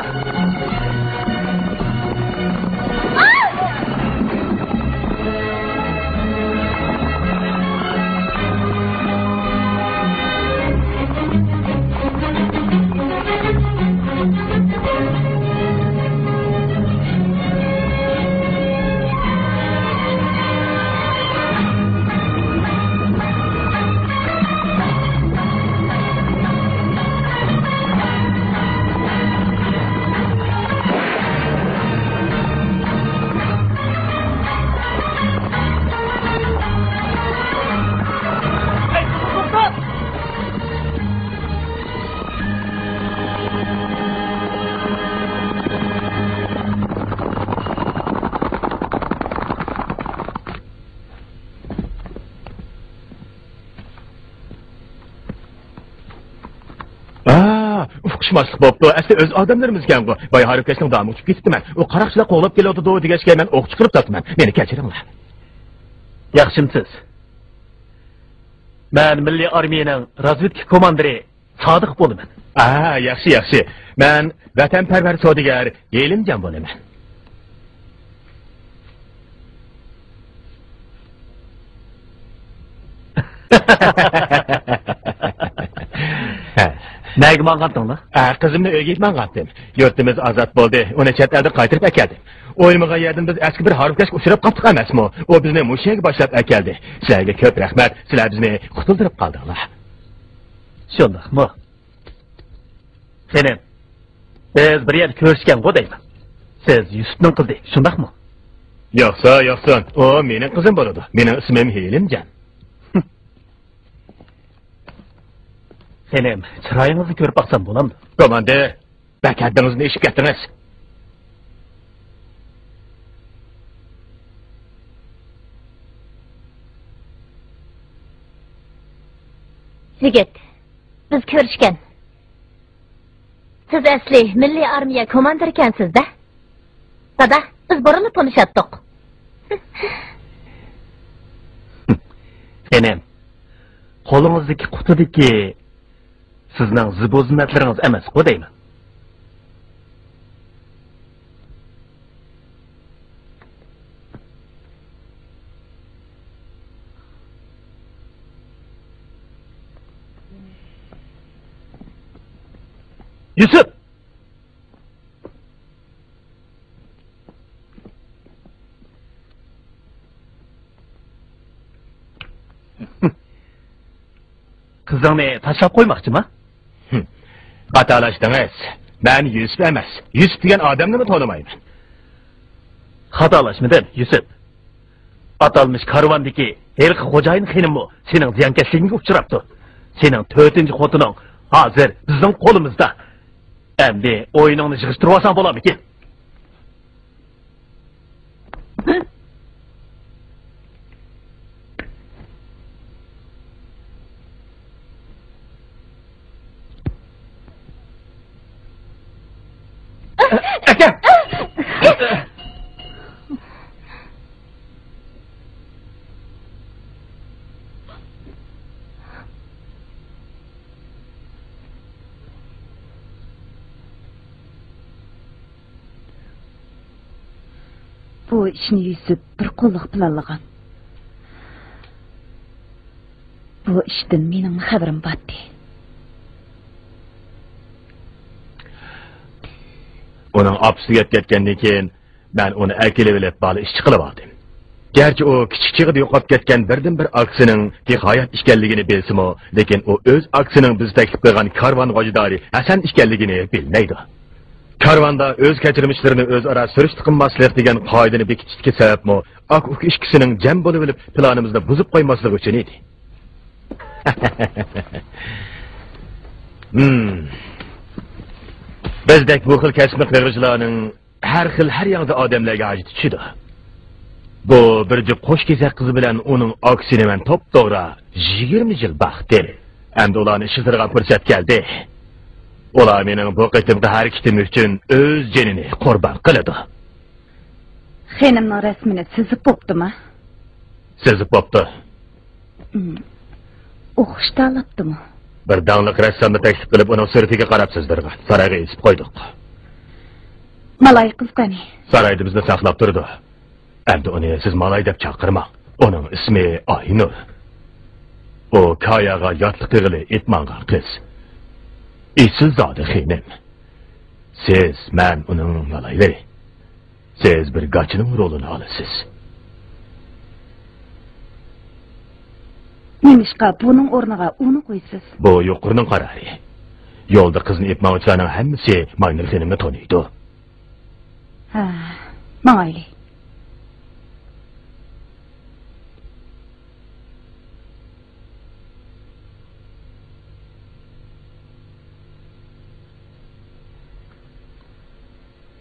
ئا، ئۇقۇشماسلىق بوپتۇ. ئەسلى ئۆز ئادەملىرىمىزكەنغۇ. بايا ھارۋىكەشنىڭ دامى ئۇچۇپ كېتىپتىمەن. ئۇ قاراقچىلار قوغلاپ كېلىۋاتىدۇ دېگەچكە مەن ئوق چىقىرىپ تاپتىمەن. مېنى كەچۈرۈڭلار. ياخشىمسىز؟ مەن مىللىي ئارمىيەنىڭ رازۋېدكا كوماندىرى سادىق بولىمەن. ئا، ياخشى، ياخشى. مەن ۋەتەنپەرۋەر سودىگەر ھېلىمجان بولىمەن. نەگە ماڭغانتىڭلار؟ ئە، قىزىمنى ئۆيگە ئېلىپ ماڭغانتىم. يۇرتىمىز ئازاد بولدى، ئۇنى چەت ئەلدىن قايتۇرۇپ ئەكەلدىم. ئويلىمىغان يەردىن بىز ئەسكى بىر ھارۋىكەشكە ئۇچراپ قاپتۇق ئەمەسمۇ؟ ئۇ بىزنى مۇشۇ يەرگە باشلاپ ئەكەلدى. سىلەرگە كۆپ رەھمەت، سىلەر بىزنى قۇتۇلدۇرۇپ قالدىڭلار. شۇنداقمۇ؟ خېنىم، بىز بىر يەردە كۆرۈشكەنغۇ دەيمەن. سىز يۈسۈپنىڭ قىزى، شۇنداقمۇ؟ ياقسا ياقسۇن، ئۇ مېنىڭ قىزىم بولىدۇ. مېنىڭ ئىسمىم ھېلىمجان. خېنىم، چىرايىڭىزنى كۆرۈپ باقسام بولامدۇ؟ كوماندىر، بەك ھەددىڭىزدىن ئېشىپ كەتتىڭىز. يىگىت، بىز كۆرۈشكەن. سىز ئەسلى مىللىي ئارمىيە كوماندىرىكەنسىز-دە؟ دادا، بىز بۇرۇنلا تونۇشاتتۇق. خېنىم، قولىڭىزدىكى قۇتىدىكى سىزنىڭ زىبۇ-زىننەتلىرىڭىز ئەمەسقۇ دەيمەن. يۈسۈپ! قىزىڭنى تاشلاپ قويماقچىما؟ خاتالاشتىڭىز. مەن يۈسۈپ ئەمەس. يۈسۈپ دېگەن ئادەمنىمۇ تونۇمايمەن. خاتالاشمىدىم، يۈسۈپ. ئاتالمىش كارۋاندىكى ھېلىقى خوجايىن خېنىممۇ سېنىڭ زىيانكەشلىكىڭگە ئۇچراپتۇ. سېنىڭ تۆتىنچى خوتۇنۇڭ ھازىر بىزنىڭ قولىمىزدا. ئەمدى ئويۇنۇڭنى يىغىشتۇرۇۋالساڭ بولامدىكىن؟ ئاكا! بۇ ئىشنى يۈسۈپ بىر قوللۇق پىلانلىغان. بۇ ئىشتىن مېنىڭمۇ خەۋىرىم باتتى. ئۇنىڭ ئاپىسى تۈگەپ كەتكەندىن كېيىن، مەن ئۇنى ئەكېلىۋېلىپ، بالا ئىشچى قىلىۋالدىم. گەرچە ئۇ كىچىك چېغىدا يوقاپ كەتكەن بىردىنبىر ئاكىسىنىڭ بىخايات ئىكەنلىكىنى بىلسىمۇ، لېكىن ئۇ ئۆز ئاكىسىنىڭ بىز تەكلىپ قىلغان كارۋان غوجىدارى ھەسەن ئىكەنلىكىنى بىلمەيدۇ. كارۋاندا ئۆز كەچۈرمىشلىرىنى ئۆزئارا سۈرۈشتە قىلماسلىق دېگەن قائىدىنى بېكىتىشتىكى سەۋەبمۇ ئاكا-ئۇكا ئىككىسىنىڭ جەم بولۇۋېلىپ، پىلانىمىزنى بۇزۇپ قويماسلىقى ئۈچۈن ئىدى. ھىم. بىزدەك بۇ خىل كەسىپنى قىلغۇچىلارنىڭ ھەر خىل، ھەر ياڭزا ئادەملەرگە ھاجىتى چۈشىدۇ. بۇ بىر جۈپ قوش كېسەك قىز بىلەن ئۇنىڭ ئاكىسىنى مەن توپتوغرا يىگىرمە يىل باقتىم. ئەمدى ئۇلارنى ئىشلىتىدىغان پۇرسەت كەلدى. ئۇلار مېنىڭ بۇ قېتىمقى ھەرىكىتىم ئۈچۈن ئۆز جېنىنى قۇربان قىلىدۇ. خېنىمنىڭ رەسىمىنى سىزىپ بوپتۇما؟ سىزىپ بوپتۇ. ئوخشىتالاپتىمۇ؟ بىر داڭلىق رەسسامنى تەكلىپ قىلىپ، ئۇنىڭ سۈرىتىگە قاراپ سىزدۇرغان. سارايغا ئېلىپ قويدۇق. مالاي قىز قېنى؟ سارايدا بىزنى ساقلاپ تۇرىدۇ. ئەمدى ئۇنى سىز مالاي دەپ چاقىرماڭ. ئۇنىڭ ئىسمى ئاينۇر. ئۇ كاياغا ياتلىق قىلغىلى ئېتمانغان قىز. ئېسىلزادە خېنىم. سىز، مەن ئۇنىڭ مالايلىرى. سىز بىر گاچىنىڭ رولىنى ئالىسىز. نېمىشقا بۇنىڭ ئورنىغا ئۇنى قويىسىز؟ بۇ يۇقىرىنىڭ قارارى. يولدا قىزنى ئېلىپ ماڭغۇچىلارنىڭ ھەممىسى ماينۇر خېنىمنى تونۇيدۇ. ھە، ماڭايلى.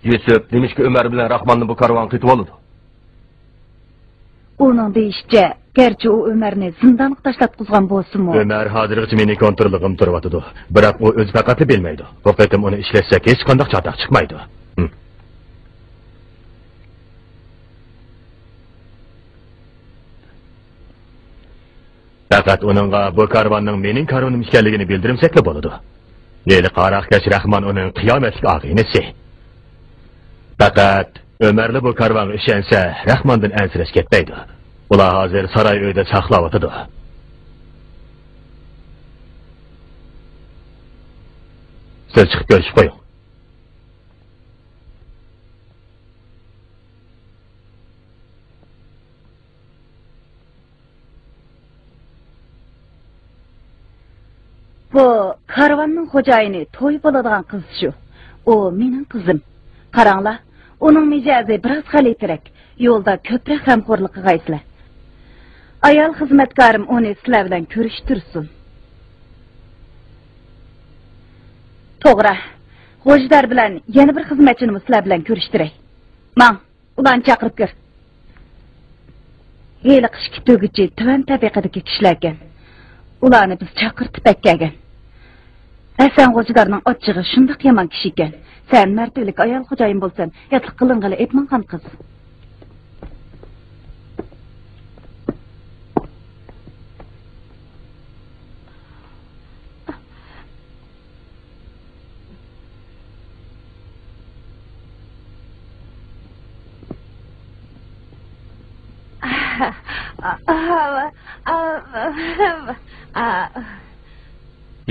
يۈسۈپ نېمىشقا ئۆمەر بىلەن راخماننى بۇ كارۋانغا قېتىۋالىدۇ؟ ئۇنىڭ دېيىشىچە، گەرچە ئۇ ئۆمەرنى زىندانغا تاشلاتقۇزغان بولسىمۇ، ئۆمەر ھازىرغىچە مېنىڭ كونتروللۇقۇمدا تۇرۇۋاتىدۇ. بىراق ئۇ ئۆزى پەقەتلا بىلمەيدۇ. بۇ قېتىم ئۇنى ئىشلەتسەك، ھېچقانداق چاتاق چىقمايدۇ. ھىم. پەقەت ئۇنىڭغا بۇ كارۋاننىڭ مېنىڭ كارۋىنىم ئىكەنلىكىنى بىلدۈرمىسەكلا بولىدۇ. ھېلى قاراقكەش راخمان ئۇنىڭ قىيامەتلىك ئاغىنىسى. پەقەت ئۆمەرلا بۇ كارۋانغا ئىشەنسە، راخماندىن ئەنسىرەش كەتمەيدۇ. ئۇلار ھازىر ساراي ئۆيىدە ساقلاۋاتىدۇ. سىز چىقىپ كۆرۈشۈپ قويۇڭ. بۇ كارۋاننىڭ خوجايىنى توي بولىدىغان قىز شۇ. ئۇ مېنىڭ قىزىم. قاراڭلار، ئۇنىڭ مىجەزى بىراز غەلىتىرەك. يولدا كۆپرەك غەمخورلۇق قىلغايسىلەر. ئايال خىزمەتكارىم ئۇنى سىلەر بىلەن كۆرۈشتۈرسۇن. توغرا. غوجىدار بىلەن يەنە بىر خىزمەتچىنىمۇ سىلەر بىلەن كۆرۈشتۈرەي. ماڭ، ئۇلارنى چاقىرىپ كىر. ھېلىقى ئىككى تۆگىچى تۆۋەن تەبىقىدىكى كىشىلەركەن. ئۇلارنى بىز چاقىرتىپ ئەكەلگەن. ھەسەن غوجىدارنىڭ ئاچچىقى شۇنداق يامان كىشىكەن. سەن مەرتىۋىلىك ئايال خوجايىن بولسەن، ياتلىق قىلىنغىلى ئېپمانغان قىز.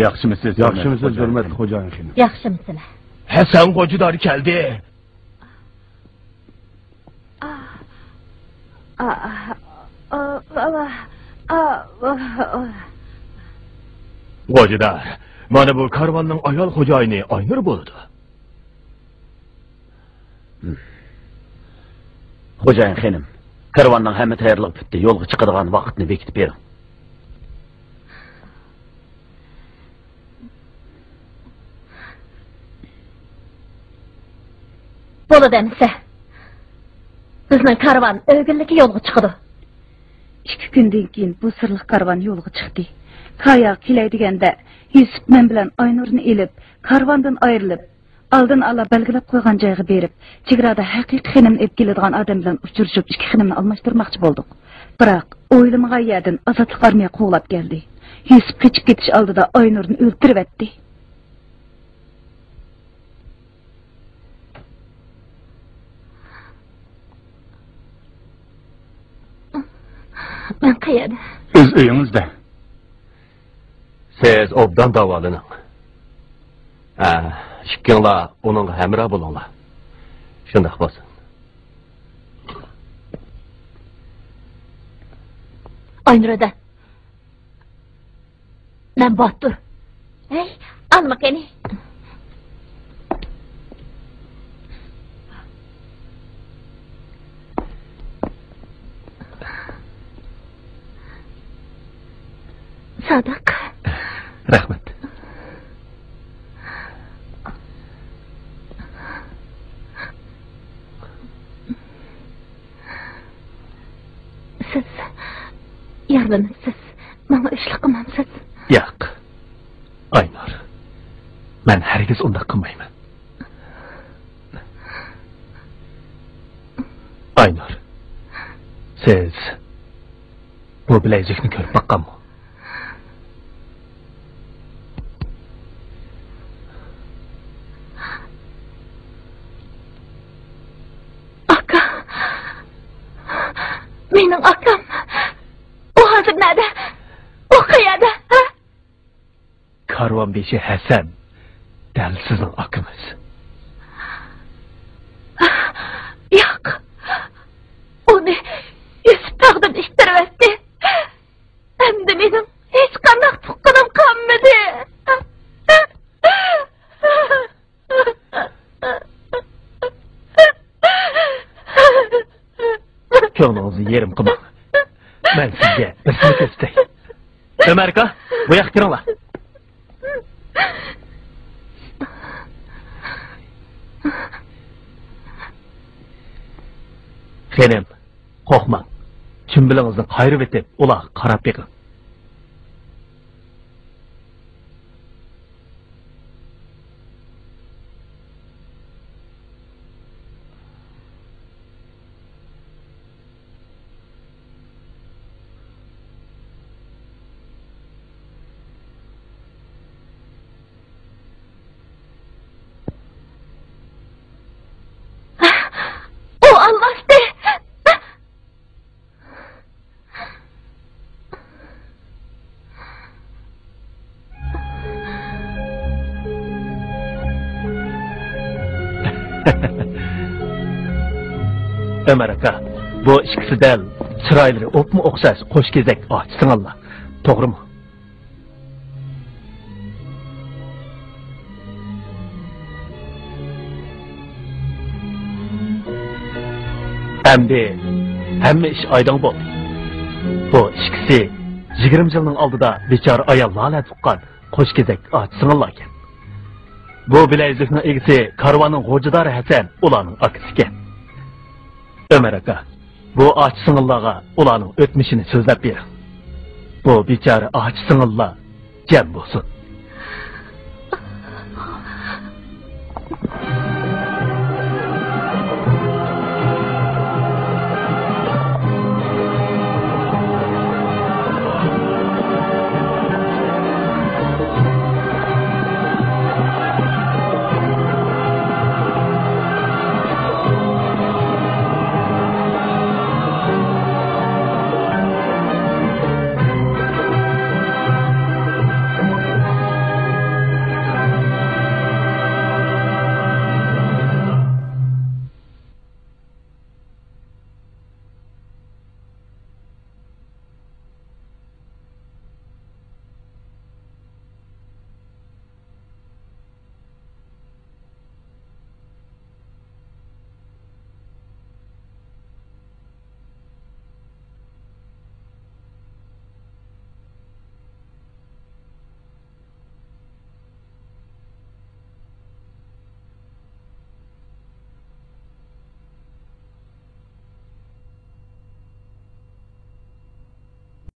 ياخشىمۇسىز، ياخشىمۇسىز، ھۆرمەتلىك خوجايىن خېنىم؟ ياخشىمۇسىلەر؟ ھەسەن غوجىدار كەلدى. غوجىدار، مانا بۇ كارۋاننىڭ ئايال خوجايىنى ئاينۇر بولىدۇ. خوجايىن خېنىم، كارۋاننىڭ ھەممە تەييارلىقى پۈتتى، يولغا چىقىدىغان ۋاقىتنى بېكىتىپ بېرىڭ. بولىدۇ ئەمىسە. بىزنىڭ كارۋان ئۆگۈنلۈككە يولغا چىقىدۇ. ئىككى كۈندىن كېيىن بۇ سىرلىق كارۋان يولغا چىقتى. كايا كېلەي دېگەندە، يۈسۈپ مەن بىلەن ئاينۇرنى ئېلىپ، كارۋاندىن ئايرىلىپ، ئالدىن ئالا بەلگىلەپ قويغان جايغا بېرىپ، چېگرادا ھەقىقىي خېنىمنى ئېلىپ كېلىدىغان ئادەم بىلەن ئۇچرىشىپ، ئىككى خېنىمنى ئالماشتۇرماقچى بولدۇق. بىراق، ئويلىمىغان يەردىن ئازادلىق ئارمىيە قوغلاپ كەلدى. يۈسۈپ قېچىپ كېتىش ئالدىدا ئاينۇرنى ئۆلتۈرۈۋەتتى. مەن قەيەردە؟ ئۆز ئۆيىڭىزدە. سىز ئوبدان داۋالىنىڭ. ھە، ئىككىڭلار ئۇنىڭغا ھەمراھ بولۇڭلار. شۇنداق بولسۇن. ئاينۇردا. مەن باتۇر. ھەي، ئالما قېنى. سادىق. رەھمەت. سىز يارىلىنىپسىز، ماڭا ئۆچلۈك قىلمامسىز؟ ياق، ئاينۇر، مەن ھەرگىز ئۇنداق قىلمايمەن. ئاينۇر، سىز بۇ بىلەيزۈكنى كۆرۈپ باققانمۇ؟ ئاكا، مېنىڭ ئاكام. ئۇ ھازىر نەدە؟ ئۇ قەيەردە؟ ھە؟ كارۋان بېشى ھەسەن دەل سىزنىڭ ئاكىڭىز. ياق، ئۇنى يۈسۈپ تاغدىن ئىتتىرىۋەتتى. ئەمدى مېنىڭ ھېچقانداق تۇغقىنىم قالمىدى. كۆڭلىڭىزنى يېرىم قىلماڭ. مەن سىزگە بىرسىنى كۆرسىتەي. ئۆمەر ئاكا، بۇ ياققا كىرىڭلار. خېنىم، قورقماڭ. چۈمبىلىڭىزنى قايرىۋېتىپ، ئۇلارغا قاراپ بېقىڭ. ئۇ ئالۋاستى. ئۆمەر ئاكا، بۇ ئىككىسى دەل چىرايلىرى ئوپمۇ ئوخشاش قوش كېزەك ئاچا سىڭىللار. توغرىمۇ؟ ئەمدى ھەممە ئىش ئايدىڭ بولدى. بۇ ئىككىسى يىگىرمە يىلنىڭ ئالدىدا بىچارە ئايال لالە تۇغقان قوش كېزەك ئاچا سىڭىللاركەن. بۇ بىلەيزۈكنىڭ ئىگىسى كارۋاننىڭ غوجىدارى ھەسەن ئۇلارنىڭ ئاكىسىكەن. ئۆمەر ئاكا، بۇ ئاچا سىڭىللارغا ئۇلارنىڭ ئۆتمۈشىنى سۆزلەپ بېرىڭ. بۇ بىچارە ئاچا سىڭىللار جەم بولسۇن.